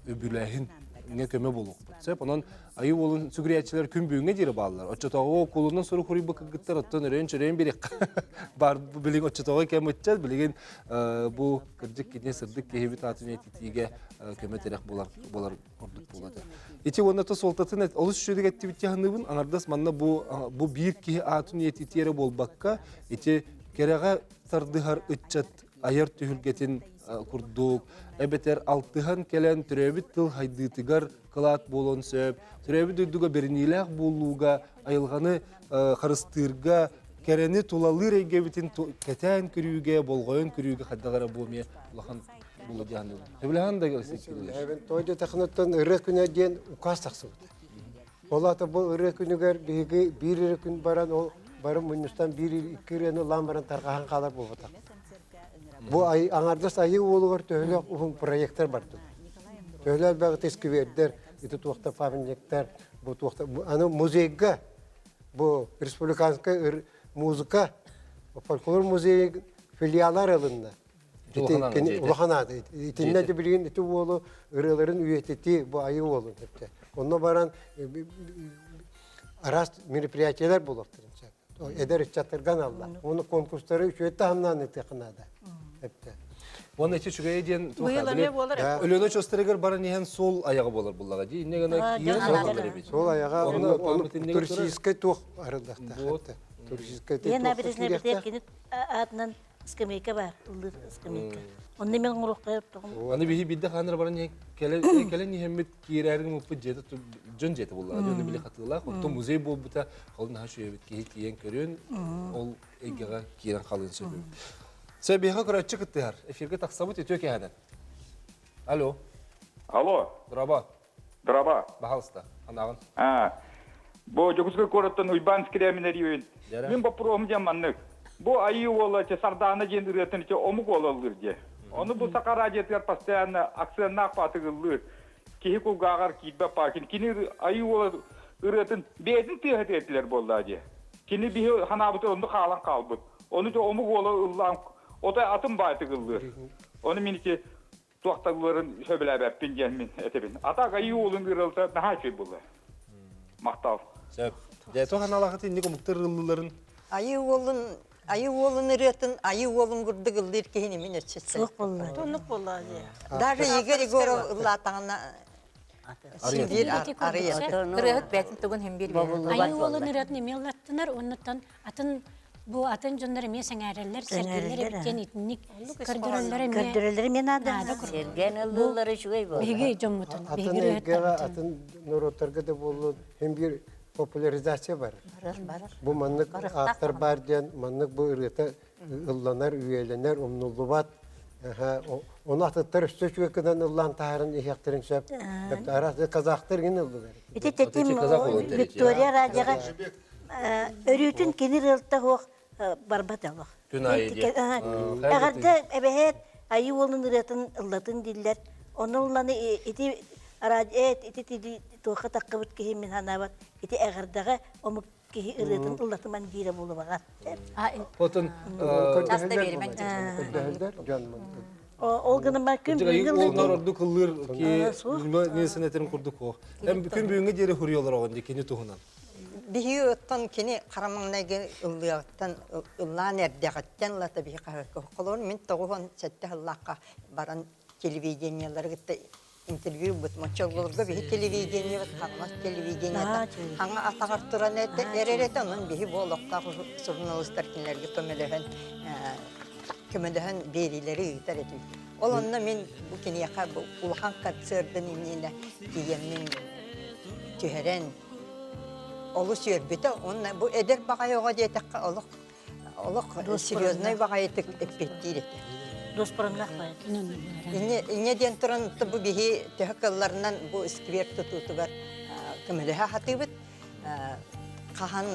Speaker 1: үбүлээһин көмө буолуохпут. Сөп, онон айыы уолун сүгүрүйээччилэр күн бүгүҥҥэ диэри бааллар. Оччотооҕу кулунан сурук хуруйбут кыргыттар оттон өрөйөн-чөрөйөн бириэххэ баар билигин оччотооҕу кэм ыччат билигин бу кырдьык кини сырдык киһибит аатын этитиигэ көмө-тирэх буолар буолар ордук буолата. Ити уонна то суолтатын олус үчүгэй эттибит дьаһаныбын аҥардас манна бу бу биир киһи аатын үйэтитии эрэ буолбакка ити кэрэҕэ тардыһар ыччат айар түһүлгэтин курдук эбэтэр алтыһан кэлэн төрөөбүт тыл хайдыытыгар кылаат буолуон сөп төрөөбүт дойдуга бэриниилээх буолууга айылҕаны харыстыырга кэрэни тулалыыр эйгэбитин кэтээн көрүүгэ болҕойон көрүүгэ хайдах эрэ бу эмиэ улахан буолуо диэн Сөбүлэһэн да
Speaker 2: Сөбүлэһэбин. Тоҕо диэтэххинэ ырыа күнэ диэн укаас тахсыбыта. Ол аата бу ырыа күнүгэр биһиги биир эрэ күн баран ол бары мунньустан биир икки ырыаны ылан баран тарҕаһан хаалар буолбатах. Бу аҥардас айыы уолугар төһөлөөх уһун проектар бардылар. Төһөлөр бәҕит сквердер, ити туохта памятниктар, бу туохта аны музейга бу республиканскай музыка фольклор музейын филиалар ылынна. Улахан аата. Итиннэ де билигин ити уолу ырыаларын үйэтити бу айы уолун эпте. Онно баран араас мероприятиялар буолуохтарын сөп. Эдэр ыччаттарган алла. Оны конкурстары үчүгэй таһымнаан ытыахха наада. Эпте.
Speaker 1: Уонна ити үчүгэйэ диэн Өлүөнэ очуостарыгар баран иһэн суол аяҕа буолар буллаҕа дии. Инне гына киирэн суол эбит.
Speaker 2: Суол аяҕа оны туристическай туох арыллахтаах. Туристическай
Speaker 5: туох кини аатынан скамейка бар, ыллыыр скамейка. Онно мен оҥоруохха тоҕум.
Speaker 1: Аны биһи биирдэ хааныр баран кэлэн кэлэн иһэммит киирээрин муппут дьиэтэ дьон дьиэтэ буоллаҕа. Дьон били хатыылаах. Оттон музей буолбута холун наһаа үчүгэйбит киһи тиийэн көрүөн ол эйгэҕэ киирэн халыан сөп. Сөбиэхэ көрөөччү кыттыһар. Эфиргэ тахсабыт үтүө кэһэнэн. Алло.
Speaker 14: Алло.
Speaker 1: Драба.
Speaker 14: Драба.
Speaker 1: Баһалыста. Анаҕын.
Speaker 14: А. Бу Дьокуускай куораттан Уйбаан Скрябин эрийбин. Мин боппуруоһум диэн маннык. Бу айыы уола че Сардаана диэн ырыатын че омук уола ыллыыр дии. Ону бу Саха радиотыгар постоянно акценнаах паатыгыллыыр. Киһи кулгааҕар киирбэт паакин. Кини айыы уола ырыатын бэйэтин тыаһа этилэр буоллаа дии. Кини биһи ханаабыты онну хаалан хаалбыт. Ону омук уола ыллаан отой атын баайтык ыллыыр. Ону мин ити туохталларын сөбүлээбэппин диэн мин этэбин. Ата айыы уолун ырыалта наһаа үчүгэй буолла. Махтал.
Speaker 1: Сөп. Дьэ, туох аналаахыт инник омуктар ырыллыларын?
Speaker 7: Айыы уолун айыы уолун ырыатын айыы уолун курдук ыллыыр киһини мин өссө
Speaker 5: Суох буолла.
Speaker 3: Тоннук буолла дии.
Speaker 7: Даже Игорь Егоров ыллаатаҕына син биир арыйар.
Speaker 6: Ырыаһыт бэйэтин тугун хим биир
Speaker 8: Айыы уолун ырыатын эмиэ ыллаттынар, оннуттан атын бу атын дьоннор эмиэ сэҥээрэллэр, сэргииллэр эбит диэн итинник көрдөрөллөр эмиэ
Speaker 5: Көрдөрөллөр эмиэ наада.
Speaker 9: Сэргээн ыллыыллара үчүгэй буолла.
Speaker 8: Биһиги дьоммутун,
Speaker 2: Атын
Speaker 8: биһиги
Speaker 2: эйгэҕэ,
Speaker 8: ырыаһыттарбытын.
Speaker 2: атын норуоттарга да буоллун, хим биир популяризация бар.
Speaker 5: Барар, барар.
Speaker 2: Бу маннык ааттар бар диэн, маннык бу ырыата ылланар, үйэлэнэр, умнуллубат. Ону атыттар өссө үчүгэй гынан ыллаан таһааран иһиэхтэрин сөп. Араас казахтар гин ыллылар.
Speaker 5: Ити тэтим Виктория радиоҕа өрүүтүн кини ырыалта суох барбат олох.
Speaker 1: Күн аайы диэн.
Speaker 5: Эҕэрдэ эбэһээт айыы уолун ырыатын ыллатын дииллэр. Ону ылланы ити радио ити туохха таххыбыт киһи мин санаабат ити эҕэрдэҕэ омук киһи ырыатын ыллатыман диирэ буолубаҕар.
Speaker 1: Отун
Speaker 6: Часто беримэн
Speaker 2: Көрдөһөллөр дьон
Speaker 5: Ол гынан күн бүгүҥҥү
Speaker 1: Олнор ордук ыллыыр ки несен этерин курдук ох. Эм күн бүгүҥҥү диэри хуруйалар оҕон ди кини туһунан.
Speaker 7: Биһи оттон кини харамаҥнайгы ыллыаҕыттан ыллаан эрдэҕиттэн ылата биһи хаһыакка холор мин 97 сыллаахха баран телевидениелары кытта интервью ылбыт мочоллорго биһи телевидениебит хаҥас телевидениета хаҥа атаҕар туран эрэр этэ онон биһи бу олохтоох суруналыыстар кинилэргэ көмөлөһөн көмөлөһөн биэриилэри ыытар этим ол онно мин бу киниэхэ бу улахан концердын иннинэ тиийэммин түһэрэн олус үөрбүтэ уонна бу эдэр баҕайы оҕо диэтэххэ олох олох серьезный баҕайытык эппиэттиир этэ.
Speaker 5: Дуоспуруннаах баҕайы.
Speaker 7: Инньэ диэн туран бу биһи төһө кылларынан бу сквер тутуутугар көмөлөһө сатыыбыт. Хаһан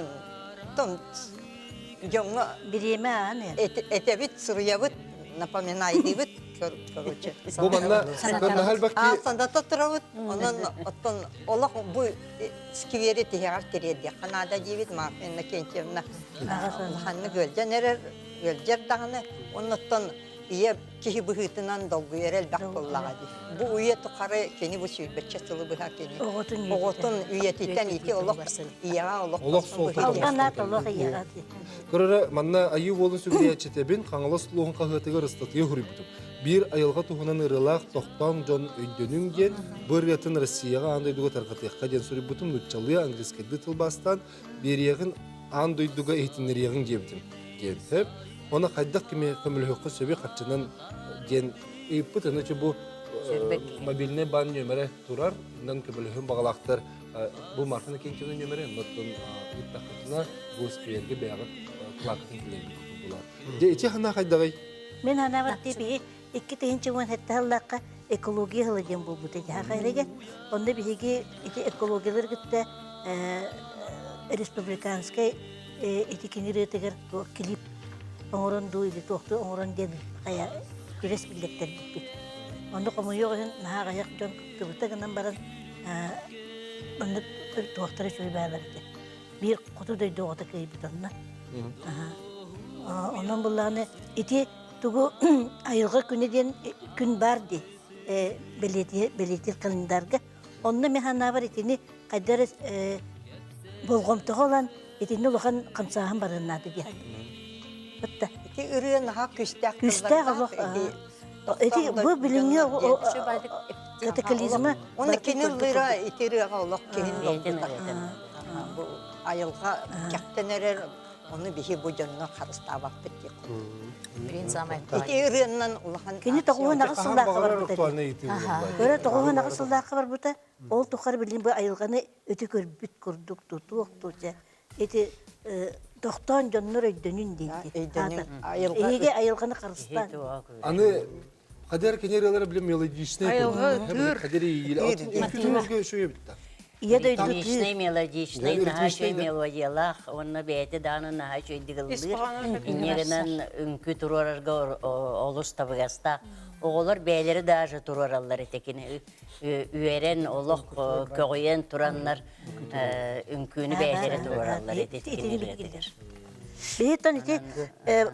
Speaker 7: том дьоҥҥо
Speaker 5: бириэмэ аан
Speaker 7: этэбит, суруйабыт, напоминайдыыбыт, короче.
Speaker 1: Бу манна
Speaker 7: Сандата турабыт, онон оттон олох бу сквери тиһэҕэр тириэрдиэххэ наада диибит Марфа Иннокентьевна улаханнык ыалдьан эрэр ыалдьар даҕаны оннуттан ийэ киһи быһыытынан долгуйар элбэх буоллаҕа дии бу үйэ тухары кини бу сүүрбэччэ сылы быһа кини оҕотун үйэтитэн ити олох ийэҕэ олох
Speaker 1: олох
Speaker 5: суолтата олох ийэҕэ
Speaker 1: Көрөрө манна айыы уолун сүгүрүйээччитэбин Хаҥалас улууһун хаһыатыгар ыстатыйа суруйбутум. Биир айылҕа туһунан ырыалаах тохтооҥ дьон өйдөнүҥ диэн бу ырыатын Россияҕа аан дойдуга тарҕатыахха диэн суруйбутум нууччалыы английскайдыы тылбаастаан биэриэҕин аан дойдуга иһитиннэриэҕиҥ диэбитим диэбитим. Оны хайдах кими көмөлөһүөххэ сөбүй харчынан диэн ыйыппыт. Аны бу мобильный баан нөмерэ турар. Онон көмөлөһүн баҕалаахтар бу Марфа Иннокентьевна нөмерэ оннуттан ыыттаххытына бу сквергэ бэйэҕит кылааккытын киллэрбит курдук буолар. Дьэ ити ханаа хайдаҕый?
Speaker 5: Мин санаабар биһи 2017 сыллаахха экология сыла диэн буолбута дьаһаха эрэгэр. Онно биһиги ити экологиялар кытта республиканскай ити кини ырыатыгар клип оҥорон дуу или туохтуу оҥорон диэн хайа күрэс биллэртэрбиппит. Онно хомойуох иһин наһаа аҕыйах дьон кыттыбыта гынан баран маннык туохтара үчүгэй баалар этэ. Биир хоту дойду оҕото кыайбыт онно. Онон буллаҕына ити тугу айылҕа күнэ диэн күн баар дии бэлиэтиир календарга. Онно мин санаабар итини хайда эрэ болҕомтоҕо ылан итинни улахан хамсааһын барыан наада диэн. Бытта.
Speaker 7: Ити ырыа наһаа күүстээх
Speaker 5: Күүстээх олох. Ити бу билиҥҥи катаклизма
Speaker 7: Оны кини ыллыра ити ырыаҕа олох киһин долгутар. Бу айылҕа кэхтэн эрэр Ону биһи бу дьонно харыстаабаппыт диэх Ити ырыаннан улахан
Speaker 5: Кини тоҕуһун аҕыс сыллаахха барбыта. Көрө тоҕуһун аҕыс сыллаахха барбыта. Ол тухары билин бу айылҕаны өтө көрбүт курдук тутуох туча. Ити тохтоон дьоннор өйдөнүн диэнти. Эһиги айылҕаны харыстаан.
Speaker 1: Аны Хадер кини ырыалара билим мелодичный.
Speaker 3: Айылҕа ытыыр.
Speaker 1: Хадер ииле. Үҥкүүтүн үчүгэй битта.
Speaker 5: Ийэ дойду
Speaker 9: Ритмичный, мелодичный, наһаа үчүгэй мелодиялаах уонна бэйэтэ даҕаны наһаа үчүгэйдик ыллыыр. Инньэ гынан үҥкүү туруорарга олус табыгастаах. Оҕолор бэйэлэрэ даже туруораллар этэ кини үөрэн, олох көҕүйэн тураннар үҥкүүнү бэйэлэрэ туруораллар этэ кини ырыатыгар.
Speaker 5: Биһиттэн ити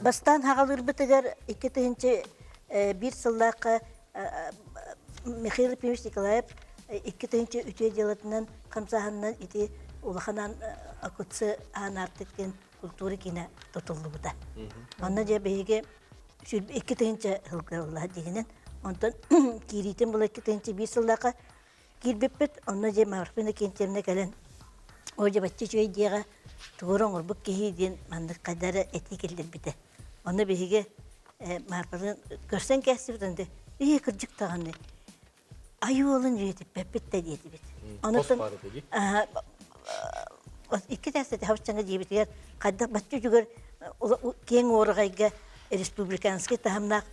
Speaker 5: бастаан хаҕалыырбытыгар 2001 сыллаахха Михаил Ефимович Николаев 2000 үтүө дьыалатынан хамсааһынынан ити улахан АКЦ аан аартык диэн культура киинэ тутуллубута. Онно дьэ биһиги 2000 сылга дигинэн, онтон киириитин була 2001 сыллаахха киирбиппит, онно дьэ Марфина Кентьевна кэлэн, о дьэ бачча үчүгэй диэҕэ тугу оҥорбут киһи диэн маннык хайда эрэ этии киллэрбитэ. Онно биһиги Марфалыын көрсөн кээстибит, онно ии кырдьык даҕаны айыы уолун үйэтиппэппит да диэтибит. Онуттан икки тээстэти хабыччаҥа диэбитигэр хайдах бачча үчүгэр киэҥ уораҕайга республиканский таһымнаах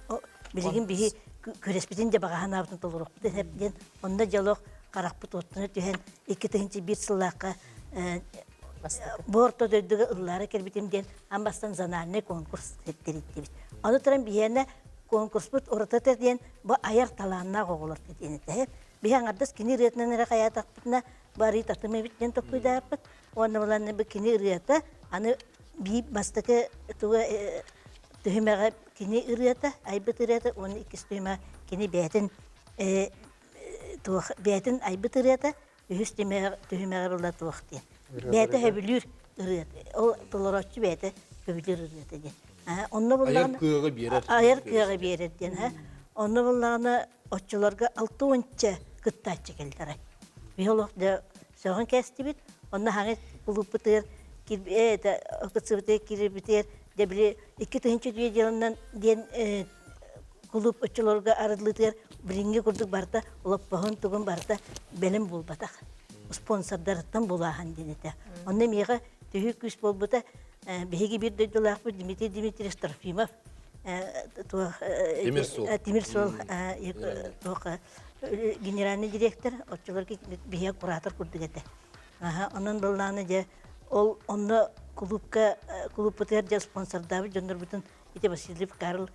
Speaker 5: билигин биһи күрэспитин дьэ баҕаһанаабытын толоруохпут эһэп диэн онно дьолох харахпыт уоттана түһэн 2001 сыллаахха бу орто дойдуга ыллаара кэлбитим диэн аан бастан зональный конкурс тэрийдибит. Ону туран биһиэнэ конкурспут уратыта диэн бу айар талааннаах оҕолор диэн этэ. Биһи аҥардас кини ырыатынан эрэ хайаатахпытына бары татым эбит диэн толкуйдааппыт. Уонна булан бу кини ырыата аны биир бастакы туга түһүмэҕэ кини ырыата, айбыт ырыата уонна иккис түһүмэҕэ кини бэйэтин туох бэйэтин айбыт ырыата үһүс түһүмэҕэ була туох диэн. Бэйэтэ сөбүлүүр ырыата. Ол толорооччу бэйэтэ сөбүлүүр ырыата диэн. Онно
Speaker 1: Айар кыаҕы биэрэр.
Speaker 5: Айар кыаҕы биэрэр диэн. Онно буллаҕына оччолорго алта уонча кыттааччы кэллэр. Биһи олох дьэ сөҕөн кээстибит. Онно хаҥа кулууппутугар кырбытыгар кирбитигэр дьэ били 2000 түйэ дьылынан диэн кулууп оччолорго арыллыытыгар билиҥҥи курдук барыта олоппоһун тугун барыта бэлэм буолбатах. Спонсордарыттан булааһын диэн этэ. Онно миэхэ төһүү күүс буолбута биһиги биир дойдулаахпыт Дмитрий Дмитриевич Трофимов
Speaker 1: Тимир суол.
Speaker 5: Тимир суол туох генеральный директор оччолорго биһиги куратор курдук этэ. Онон былааны дьэ ол онно кулуупка кулууппутугар дьэ спонсордаабыт дьоннорбутун ити Васильев Карл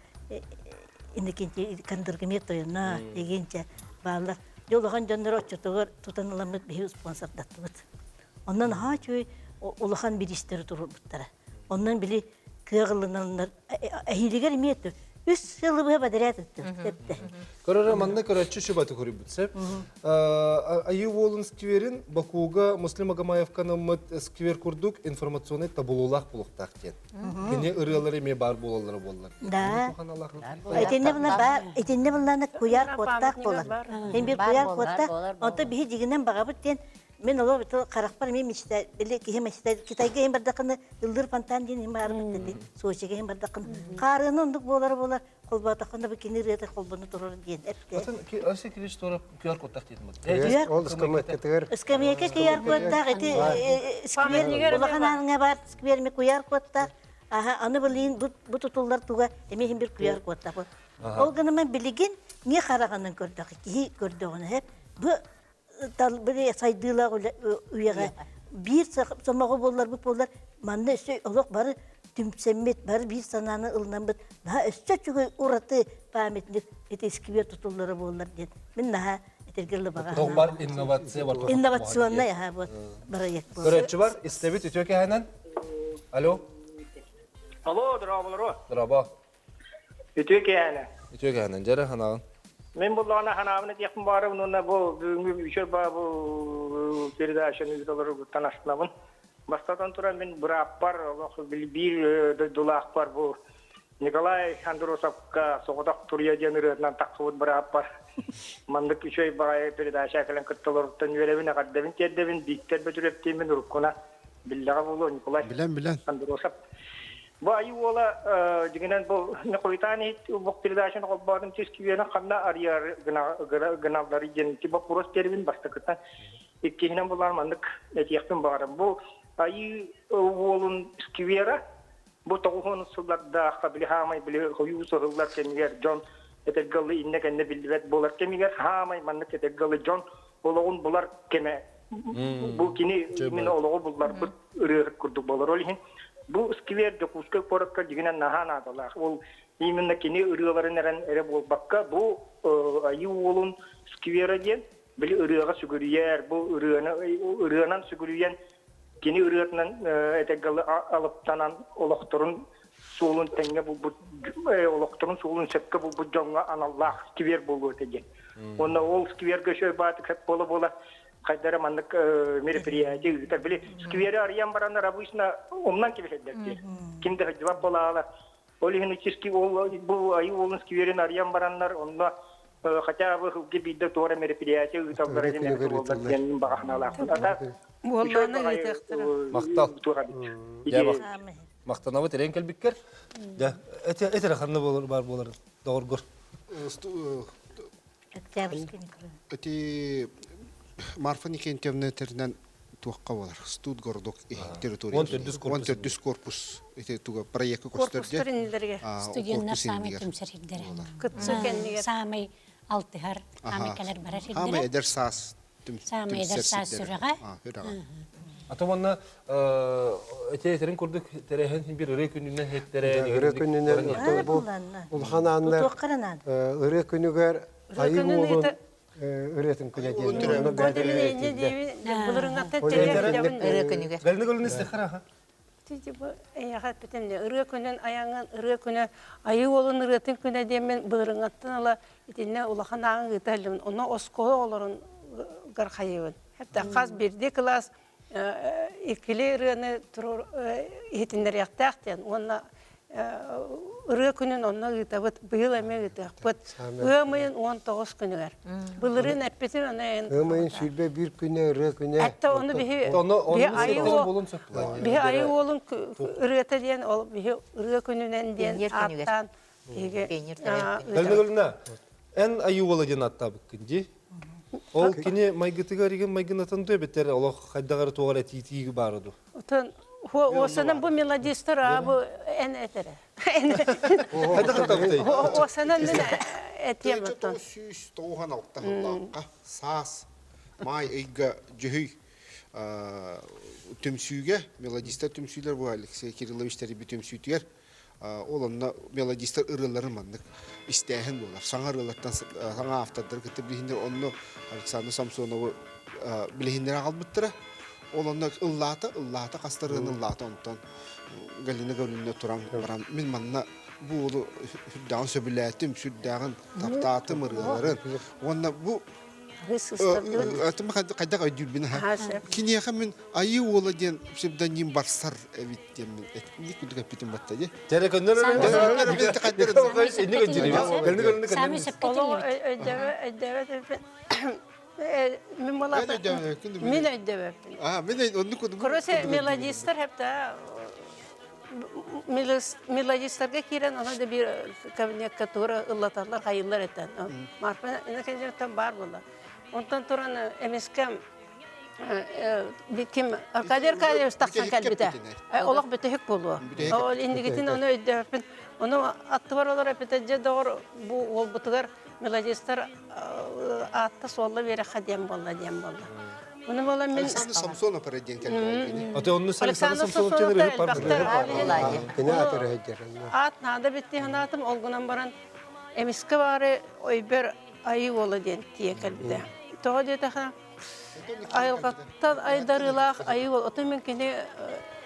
Speaker 5: Иннокентий Кондоргомет тойоно эгинчэ бааллар. Дьэ улахан дьоннор оччотугар тутан ыламмыт биһи спонсордаттыбыт. Онон наһаа үчүгэй улахан бириистэри туруорбуттара. Онон били кыаҕылыналлар эһиилигэр эмиэ үс сылы быһа бэдэрээт ыттыбыт.
Speaker 1: Көрөрө манна көрөччү шубаты көрүбүт сеп. Айыы уолун скверин Бакуга Муслим Агамаевка наммыт сквер курдук информационный табулуулаах булуктаах диэн. Кини ырыалары эмиэ баар буолаллара буоллар.
Speaker 5: Да. Итинне була бар, итинне булланы куяр куоттаах буолар. Эн бир куяр куоттаах, онто биһи дигинен багабыт диэн мен олор харахпар мен мечта били киһи мечта Китайга иһин бардакыны ыллыр фонтан диэн иһин баарбыт деди Сочига иһин бардакын хаарыны ондук буолар буолар холбоотоххуна бу кини ырыата холбону турар диэн эпте
Speaker 1: Атын Алексей Кириллович туора QR кодтаах диэтим.
Speaker 2: Ол скамейкатыгар
Speaker 5: Скамейка QR кодтаах ити сквер улахан ааҥҥа бар сквер ми QR кодтаах аха аны билигин бу тутуллар туга эмиэ иһин бир QR кодтаах ол гынан билигин не хараҕынан көрдөх киһи көрдөҕүнэ бу били сайдыылаах үйэҕэ биир сомоҕо буолларбыт буоллар манна өссө олох бары. түмсэммит, бары биир санааны ылынаммыт, наһаа өссө үчүгэй ураты памятник ити сквер тутуллара буоллар диэн мин наһаа этэргэ лыбаҕа
Speaker 1: Туох бар инновация бар.
Speaker 5: Инновационный аха вот проект буолар.
Speaker 1: Көрөөччү бар, истэбит үтүө кэһэнэн. Алло.
Speaker 15: Алло, дорооболоро.
Speaker 1: Дорообо.
Speaker 15: Үтүө кэһэнэ.
Speaker 1: Үтүө кэһэнэн, дьэрэ ханаҕын.
Speaker 15: Мен буллаҕына ханаабын этиэхпин баарым уонна бу бүгүҥҥү үчүгэй баа бу передачаны ыыталарыгыттан астынабын. Бастатан туран мин бырааппар олох биир дойдулаахпар бу Николай Андросовка соҕотох туруйа диэн ырыатынан тахсыбыт бырааппар маннык үчүгэй баҕайы передача кэлэн кытта олоруттан үөрэбин, эҕэрдэбин тиэрдэбин, Бииктэр Бөтүрүөптиимин уруккуна биллэҕэ буолуо Николай
Speaker 4: Билэн, билэн.
Speaker 15: Андросов. Бу айыы уола дьиҥинэн бу Ньукуйтаан иһит бу передачаны холбоотум түс күйүөнү ханна арыйар гыналлары диэн ити боппуруос биэрбин бастакыттан иккиһинэн булан маннык этиэхпин баҕарам. Бу айыы уолун сквера бу тоҕуһун сыллардаахха били хаамай били хойуу сыһыллар кэмигэр дьон этэргэ ылы иннэ кэннэ биллибэт буолар кэмигэр хаамай маннык этэргэ ылы дьон олоҕун булар кэмэ бу кини именно олоҕу булларбыт ырыаһыт курдук буолар. Ол иһин бу сквер Дьокуускай куоракка дьиҥинэн наһаа наадалаах. Ол именно кини ырыаларын эрэн эрэ буолбакка, бу Айыы Уолун сквера диэн били ырыаҕа сүгүрүйэр, бу ырыаны ырыанан сүгүрүйэн кини ырыатынан этэргэ алыптанан олохторун суолун тэҥҥэ булбут олохторун суолун сөпкө булбут дьоҥҥо аналлаах сквер буолуо этэ диэн. Уонна ол сквергэ үчүгэй баатык сөп буола-буола хайдара маннык мероприятие ыытар. Били сквери арыйан бараннар обычно умнан кэбиһэллэр диэн. Ким да сылдьыбат буолаала. Ол иһин ичиски ол бу айыы уолун скверин арыйан бараннар онно хотя бы сылгы биирдэ туора мероприятие ыыталлара диэн эбит буоллар диэн баҕа санаалаахпын. Ата
Speaker 3: Буоллаана ыытыахтара.
Speaker 1: Махтал. Махтанабыт эрэн кэлбиккэр. Дьэ, эти ханна болар бар болар доҕоргор.
Speaker 5: Октябрьский микрорайон.
Speaker 4: Эти Марфа Никентьевна тэринэн туохха болар? Студгородок территория.
Speaker 1: Он төрдүс корпус.
Speaker 4: Он төрдүс корпус ити туга проекты көстөрдө.
Speaker 3: Корпустар иннилерге.
Speaker 8: Студенттар саамай түмсэр сирдэрэ.
Speaker 3: Кытсы кэннигэр.
Speaker 8: Саамай алтыһар, саамай кэлэр барар сирдэрэ.
Speaker 4: Саамай эдэр саас
Speaker 8: Саамай эдэр саас сүрэҕэ.
Speaker 1: Ата уонна эти этерин курдук тэрээһин бир ырыа күнүнэн хеттерэ.
Speaker 2: Ырыа күнүнэн бу улахан ааннар ырыа күнүгэр айыы уолун ырыатын күнэ диэн.
Speaker 6: Ырыа күнүгэр.
Speaker 1: Галина Галина истехара.
Speaker 3: Эйиэхэ эппитим дии, ырыа күнүн айаҥын ырыа күнэ айыы уолун ырыатын күнэ диэммин былырыҥҥаттан ыла итиннэ улахан ааҕын ыыта иһиллибин. Онно оскуола оҕолорун гархайыбын. Хэтэ хас биирдии кылаас иккилии ырыаны иһитиннэриэхтээх диэн уонна ырыа күнүн онно ыытабыт, быйыл эмиэ ыытыахпыт. Ыам ыйын 19 күнүгэр. Былырыын эппитим аны
Speaker 2: Ыам ыйын 21 күнэ ырыа күнэ.
Speaker 3: Этте ону биһи биһи айыы уолун ырыата диэн ол биһи ырыа күнүнэн диэн ааттаан биһиги
Speaker 1: Галина эн айыы уола диэн ааттаабыккын дии. Ол кини майгытыгар игин майгынатын дуо эбэтэр олох хайдаҕар туоҕар этиитии баара дуо?
Speaker 3: Отон Уосанан бу мелодистар аабы эн этере. Уосанан мен этиэм оттон.
Speaker 4: 996 сыллаахха саас маай ыйга дьүһүй түмсүүгэ мелодистар түмсүүлэр бу Алексей Кириллович тэрийбит түмсүүтүгэр ол онно мелодистар ырыаларын маннык истээһин буолар. Саҥа ырыалартан саҥа автордары кытта билиһиннэр онно Александр Самсонову билиһиннэрэ аҕалбыттара. Ол онно ыллаата, ыллаата, хаста ырыаны ыллаата онтон Галина Гаврильевна туран баран мин манна бу уолу сүрдээҕин сөбүлээтим, сүрдээҕин таптаатым ырыаларын. Уонна бу хайдах өйдүүрбүн киниэхэ мин Айыы уола диэн псевдоним барсар эбит диэммин ник курдук эппитим батта дии.
Speaker 1: Дьэ көннөр
Speaker 8: Саамай сөпкө
Speaker 3: Мин Мин өйдөбөппүн.
Speaker 4: А, мин оннук курдук.
Speaker 3: Короче, мелодистар хепта мелодистарга киирэн аны да бир кабинетка тура ыллаталлар, хайыллар этен. Марфа инакенжеттен бар була. Онтон туран эмискем ким Аркадий Аркадьевич тахсан кэлбитэ. Олох бүтэһик буолуо. Ол иннигитин ону өйдөбөппүн. Ону аттыбар олор эппитэ дьэ доҕор бу уолбутугар мелодистар аатта суолла биэрэххэ диэн буолла диэн буолла. Оны бола мен
Speaker 4: Александр Самсонов эрэ диэн кэлбит.
Speaker 1: Аты онну
Speaker 3: Александр Самсонов элбэхтэр.
Speaker 2: Кини атыры хеджер.
Speaker 3: Аат наада битти ханатым олгунан баран эмиске бары ойбер айы ола диэн тиен кэлбитэ. Тоҕо диэтэхэ айылҕаттан айдарыылаах айыы ол отон мен кини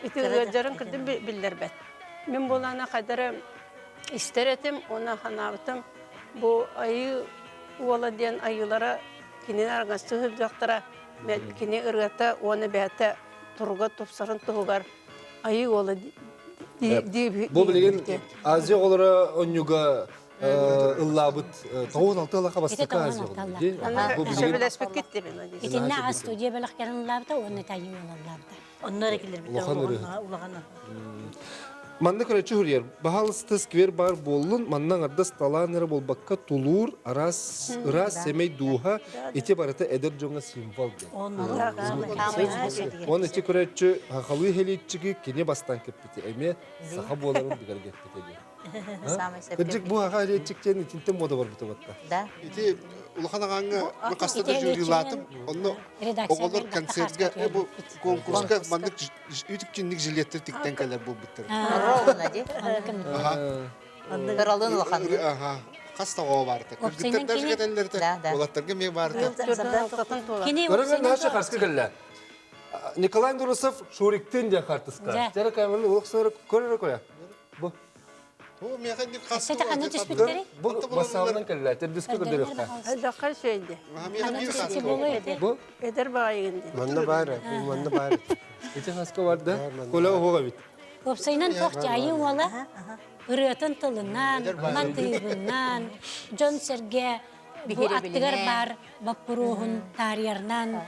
Speaker 3: ити ыалдьарын кырдым биллэрбэт. Мин буолаана хайдары истэр этим, уонна ханаабытым бу айыы уола диэн айыылара кинини арҕастыы сылдьахтара кини ырыата уонна бэйэтэ туруга тупсарын туһугар айыы уола
Speaker 1: Бу билигин Азия оҕолоро онньуга ыллаабыт тоҕуон алты ылаха бастакы Азия оҕолоро.
Speaker 3: Сөбүлэспиккит дебин.
Speaker 8: Итиннэ аҕа студия бөлөхтөрүн ыллаабыта уонна тайыы уола ыллаабыта.
Speaker 5: Онно эрэ киллэрбит
Speaker 1: Улахан ырыа.
Speaker 5: улахан.
Speaker 1: Манна көрөччү хурьер, баһаалыста сквер бар буоллун, манна аҥардас талаан эрэ буолбакка тулуур, араас, ыраас сэмэй дууһа, ити барыта эдэр дьоҥҥо символ диэн. Уон ити көрөччү хахалыы хелиитчиги кини бастаан кэппити эмиэ саха буоларын бигэргэппитэ диэн. Кырдьык бу хаха хелиитчик диэн итинтэн мода барбыта батта.
Speaker 6: Да.
Speaker 4: Ити улахан аҕаҥҥа хаста да жюрилаатым, онно оҕолор концертга бу конкурска маннык үтүктүннүк жилеттер тиктен кэлэр буолбуттар.
Speaker 6: Ровно ди. Ыралын улахан.
Speaker 4: Аха. Хас да оҕо баарта. Кыргыттар даже кэтэллэртэ. Уолаттарга эмиэ баарта.
Speaker 1: Көрөҥөр наша харска кэллэ. Николай Андросов Шуриктын диэн хартыска. Жара камераны улах көрөрө көйө. Бу.
Speaker 8: Сete ханна түспүттэри?
Speaker 1: Бу бассаабынан кэллэ. Тердүскө көрдөрүөххэ.
Speaker 3: Элбэххэ сөйдө.
Speaker 1: Бу
Speaker 3: Эдер баайыгын ди.
Speaker 2: Манна баар, манна баар.
Speaker 1: Ити хаска бар да? Коля оһуга бит.
Speaker 8: Уопсайынан туох дьайыы уола ырыатын тылынан, матыыбынан, дьон-сэргэ бу аттыгар баар боппуруоһун таарыйарынан,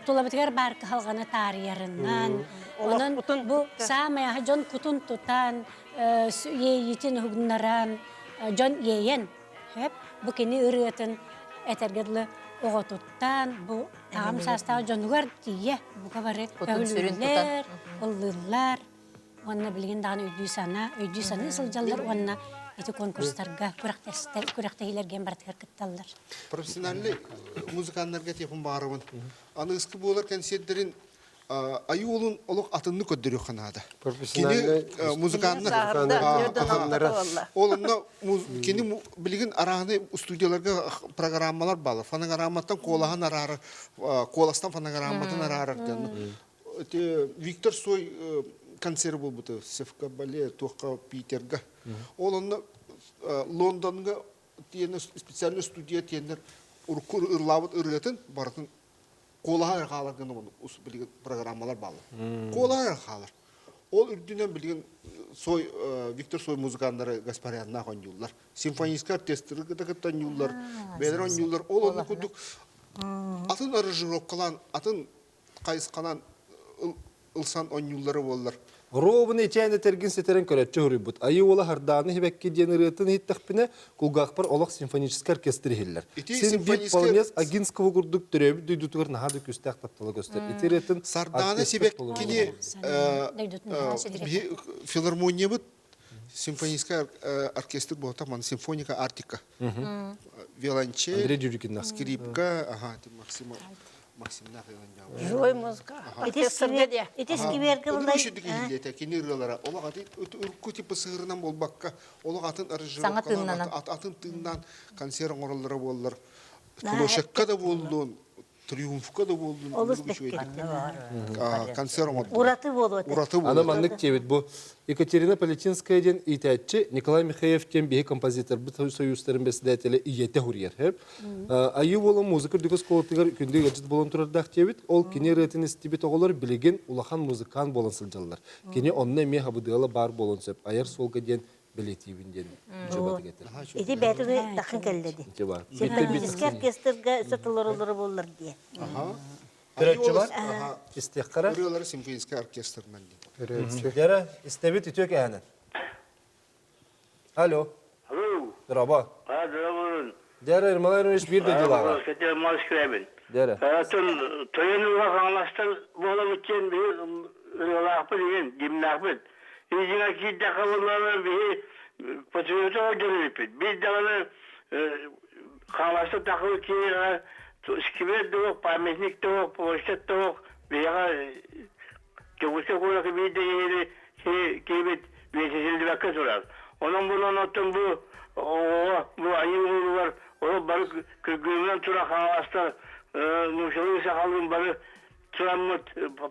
Speaker 8: тулабытыгар баар кыһалҕаны таарыйарынан, онон бу саамай дьон кутун тутан, иэйиитин уһугуннаран, дьон иэйэн, бу кини ырыатын этэргэ дылы оҕотуттан, бу аҕам саастаах дьонугар тиийэ бука бары көһүлүүллэр, ыллыыллар. Уонна билигин даҕаны өйдүү-санаа, өйдүү-саныы сылдьаллар уонна ити конкурстарга, күрэхтэһиилэргэ барытыгар кытталлар.
Speaker 4: Профессиональный музыканнарга тиэхун баарыбын. Аны ыскы буолар кэнсиэрдэрин айыы уолун олох атынны көрдөрүөххэ наада. Кини музыканнар ол онно кини билигин арааны студияларга программалар баалар. Фонограмматтан куолаһын араарар, куоластан фонограмматын араарар диэн. Виктор Цой концерт буолбута Севка балет туохха Питерга. Ол онно Лондонга тиэнэ специальный студия тиэннэр урукку ыллаабыт ырыатын барытын куолаһа эрэ хаалар гына билигин программалар бааллар. Куолаһа эрэ хаалар. Ол үрдүнэн билигин Цой Виктор Цой музыканнары Гаспаряннаах оонньууллар. Симфоническай оркестры кытта оонньууллар, бэйэлэрэ оонньууллар. Ол онно курдук атын аранжировкалаан, атын хайысханан ылсан оонньууллара буоллар.
Speaker 1: Робун ичээн этэргин ситэрэн көрөччү хоруйбут. Айыы уола Хардааны хибэкки диэн ырыатын иһиттэхпинэ, кулгаахпар олох симфоническай оркестр иһиллэр. Син биир полонез Агинского курдук төрөөбүт дойдутугар наһаа да күүстээх таптала көстөр. Ити ырыатын
Speaker 4: Сардаана Сибэккини филармониябыт симфоническай оркестр буолта ман симфоника Арктика. Виолончель,
Speaker 1: Андрей Дюрикин
Speaker 4: скрипка, ага, Максима Максимнаах
Speaker 3: Живой музыка.
Speaker 5: Ити скверге
Speaker 4: булай. Үчүдүк кини ырыалара олох атын урукку типа сыырынан буолбакка олох атын аранжировкалаан атын тыыннаан концерт оҥороллоро буоллар площадка да буоллун триумфка да буоллун
Speaker 5: Олус
Speaker 4: концерт оҥордулар.
Speaker 5: Ураты буолуо.
Speaker 4: Ураты буолуо.
Speaker 1: Аны маннык диэбит бу Екатерина Полетинская диэн иитээччи Николай Михеев диэн биһи композиторбыт союзтарын председателэ ийэтэ хуруйар. Айыы буолан музыка үрдүк оскуолатыгар күндү ыалдьыт буолан турардаах диэбит. Ол кини ырыатын истибит оҕолор билигин улахан музыкант буолан сылдьаллар. Кини онно эмиэ хабыдыала баар буолуон сөп. Айар суолга диэн бэлиэтиибин диэн дьыбатык этэр.
Speaker 5: Ити бээтини тахын кэллэди. Симфонический оркестрга өсө толорулары буоллар диye.
Speaker 1: Көрөччү бар. Истиэххэ
Speaker 4: Ырыалары симфонический оркестрынан
Speaker 1: диэн. Дьара, истэбит үтүө кэһэнэн. Алло.
Speaker 16: Алло.
Speaker 1: Дороба.
Speaker 16: А, дороба.
Speaker 1: Дьара, Ермолай Иванович биир дойдулааҕа.
Speaker 16: Кете Москвабын.
Speaker 1: Дьара.
Speaker 16: Атын тойон ула хаҥаластар буоламыт диэн биһи ырыалаахпыт игин, гимнаахпыт. Илдьиҥэ киирдэххэ буоллаҕына биһи патриоты орден эбиппит. Биир даҕаны хаҥаластар тахыбыт киһиэхэ. Сквер да памятник да площадь да биһиэхэ Дьокуускай куоракка биир да киһи киһибит биэсисиллибэккэ турар. Онон булан оттон бу оҕоҕо бу айыы уолугар олох бары күргүөмүнэн тура хаҥаластар нууччалыы сахалыын бары тураммыт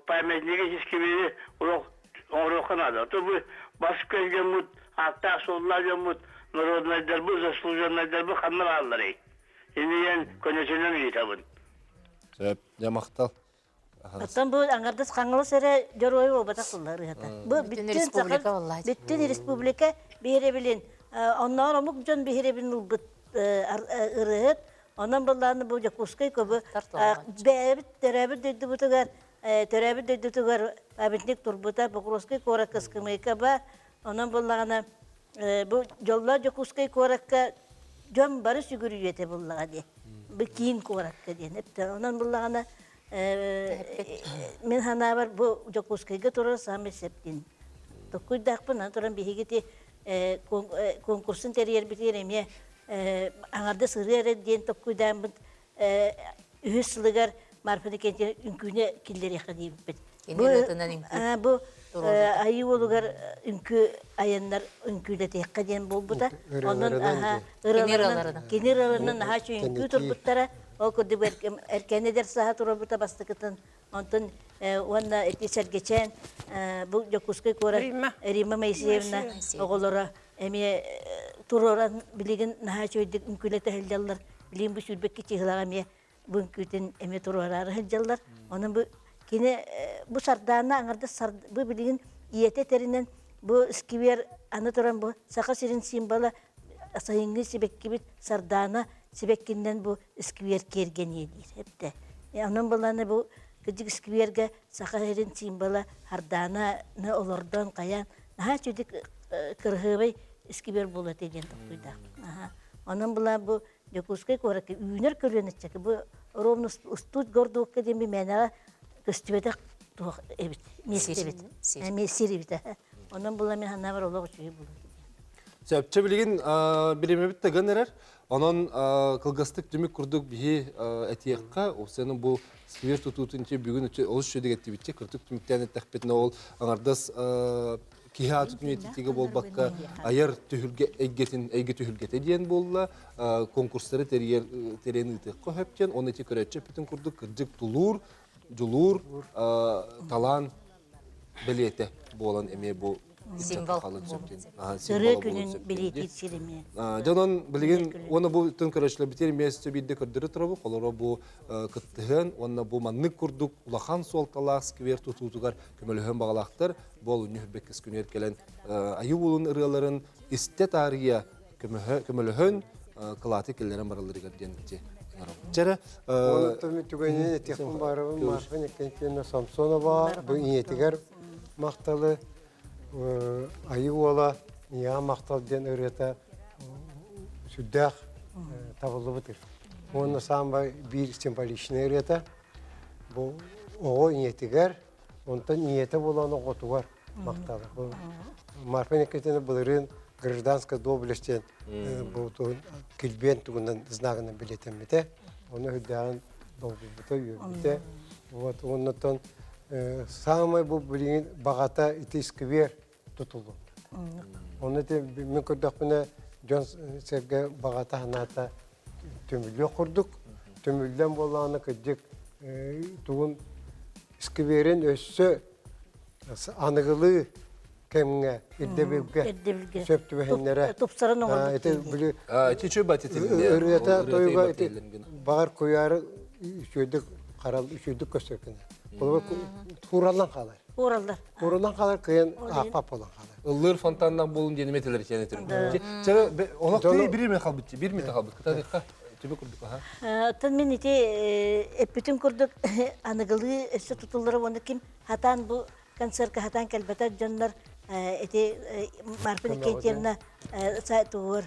Speaker 16: памятнигы сквери олох оҥоруохха наада. То бу бас көс дьоммут, ааттаах-суоллаах дьоммут, народнайдарбыт, заслуженнайдарбыт ханна баалларый? Инийэн көнөтүнэн ыйытабын.
Speaker 1: Сөп, дьэ махтал.
Speaker 5: Оттон бу аҥардас Хаҥалас эрэ дьоруойу буолбатах буолла ырыата. Бу
Speaker 6: Бүтүн республика буолла.
Speaker 5: Бүтүн республика биһирэбилин, онноор омук дьон биһирэбилин ылбыт ырыаһыт. Онон былааны бу Дьокуускай көбү бэйэбит төрөөбүт дойдубутугар төрөөбүт дойдутугар памятник турбута Покровскай куоракка ыскамыайка баар. Онон буоллаҕына бу дьоллоох Дьокуускай куоракка дьон бары сүгүрүйүөтэ буллаҕа дии. Бу киин куоракка диэн эптэ. Онон буллаҕына мин санаабар бу Дьокуускайга турар саамай сөп диэн. Токкуйдаахпын аны туран биһиги ити конкурсун тэрийэрбитигэр эмиэ аҥардас ырыа эрэ диэн токкуйдааммыт үһүс сылыгар Марфа Никитична үҥкүүнү киллэриэххэ диэбиппит.
Speaker 6: Кини ырыатынан үҥкүү
Speaker 5: Бу айыы уолугар үҥкүү айаннар үҥкүүлэтиэххэ диэн буолбута. Онон ырыаларынан кини ырыаларынан наһаа үчүгэй үҥкүү турбуттара. Ол курдук эркээни эдэр сааһа турарбыта бастакытын. Онтон уонна ити Сэргэчээн бу Дьокуускай куорат Римма Моисеевна оҕолоро эмиэ туруоран билигин наһаа үчүгэйдик үҥкүүлэтэ сылдьаллар. Билигин бу сүүрбэкки чыһылаҕа эмиэ бу үҥкүүтүн эмиэ туруораары сылдьаллар. Онон бу кини бу Сардаана аҥардас бу билигин ийэтэ этэринэн бу сквер аны туран бу Саха сирин символа сайыҥҥы сибэккибит Сардаана сибэккиннэн бу сквер киэргэниэ диир эптэ. Онон былааны бу кырдьык сквергэ Саха сирин символа Сардаананы олордон хайаан наһаа үчүгэй кыраһыабай сквер буолуо этэ диэн толкуйдаах. Онон была бу Дьокуускай куоракка үүнэр көлүөнэ ыччаты бу ровно устуут гордуокка диэн би мээнэҕэ көстүбэтэх туох эбит миэстэ эбит эмиэ сир эбит онон була мин санаабар олох үчүгэй буолуо
Speaker 1: Сөпчө билигин биримэбит да гын эрэр. Онон кылгастык түмүк курдук биһи этиэххэ, осены бу сквер тутуутун бүгүн олус үчүгэй эттибитче, кырдык түмүктээн эттэхпитинэ ол аҥардас киһи аатын үйэтитиигэ буолбакка айар түһүлгэ эйгэтин эйгэ түһүлгэтэ диэн буолла конкурстары тэрийэр тэрийэн ыытыахха сөп диэн оны ити көрөөччү эппитин курдук кырдьык тулуур дьулуур талаан бэлиэтэ буолан эмиэ бу
Speaker 6: символ
Speaker 5: ырыа күнүн бэлиэтиир сир эмиэ
Speaker 1: дьонон билигин уонна бу тын көрөөччүлэрбитигэр эмиэ биирдэ көрдөрө турабы холоро бу кыттыһыан уонна бу маннык курдук улахан суолталаах сквер тутуутугар көмөлөһөн баҕалаахтар бу олунньу бэккис күнүгэр кэлэн айыы уолун ырыаларын истэ таарыйа көмөлөһөн кылааты киллэрэн баралларыгар диэн ити Чэрэ
Speaker 2: Онтон түгэнин этиэхпин баарабын Марфа Никитина Самсонова бу ийэтигэр махталы айыы уола ийэҕэ махтал диэн ырыата сүрдээх табыллыбыт ырыа. Уонна саамай биир символичный ырыата бу оҕо ийэтигэр онтон ийэтэ буолан оҕотугар махтала. Бу Марфа Никитина былырыын гражданская доблесть диэн бу килбиэн тугунан знагынан билиэтэммитэ. Ону үрдээҕин долгуйбута, үөрбүтэ. Вот оннуттан самай бу билигин баҕата ити сквер тутуллубут. Ону ити мин көрдөхпүнэ дьон сэргэ баҕата санаата түмүллүөх курдук. Түмүллэн буоллаҕына кырдьык тугун скверин өссө аныгылыы кэмҥэ ирдэбилгэ сөп түбэһиннэрэ
Speaker 5: тупсаран оҥорбут
Speaker 2: ити били
Speaker 1: ити үчүгэй бат
Speaker 2: ырыата тойуга ити баҕар куйаары үчүгэйдик харал үчүгэйдик көстөр гына хуураллан хаалар
Speaker 5: хуураллар
Speaker 2: хуураллан хаалар кыйан ааппап болан хаалар
Speaker 1: ыллыыр фонтаннах буолун диэн эметелер ичээн этэрим чэ олох бир ме халбыт бир ме халбыт кытарыкка түбү курдук аха
Speaker 5: Оттон мин ити эппитим курдук аныгылыы өссө тутуллара уонна ким хатаан бу концертка хатаан кэлбэтэх дьоннор ити Марфа Никитьевна тугур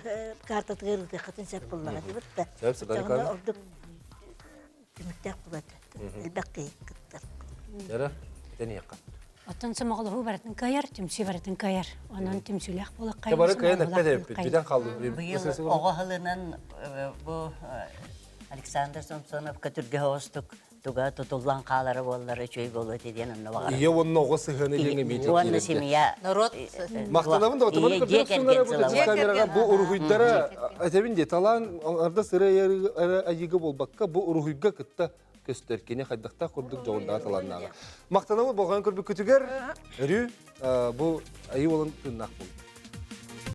Speaker 5: картатыгар ыытыаххытын сөп буоллаҕа дибит да. Оччоҕуна ордук түмүктээх буолат. Элбэх киһи кыттар.
Speaker 1: Дьара, этэниэххэ.
Speaker 8: Оттон сомоҕолоһуу барытын кыайар, түмсүү барытын кыайар. Онон түмсүүлээх буолахха.
Speaker 1: Бары кыайан эппэт эппит, бүтэн хааллыбыт.
Speaker 9: Быйыл оҕо сылынан бу Александр Самсонов көтүргэ оҕустук туга тутуллан хаалара буоллар үчүгэй буолуо этэ диэн онно баҕарабын.
Speaker 1: Ийэ уонна оҕо сыһыана диэн эмиэ
Speaker 9: Уонна семья.
Speaker 6: Народ
Speaker 1: Махтанабын да отоманы
Speaker 9: Ийэ дьиэ кэргэн сыла.
Speaker 1: камераҕа бу уруһуйдара этэбин дии талаан арда сыра айыыга буолбакка бу уруһуйга кытта көстөр кини хайдахтаах курдук дьоҕурдаах талааннааҕа. Махтанабын болҕойон көрбүккүтүгэр өрүү бу айыы уолун тыыннаах буолун.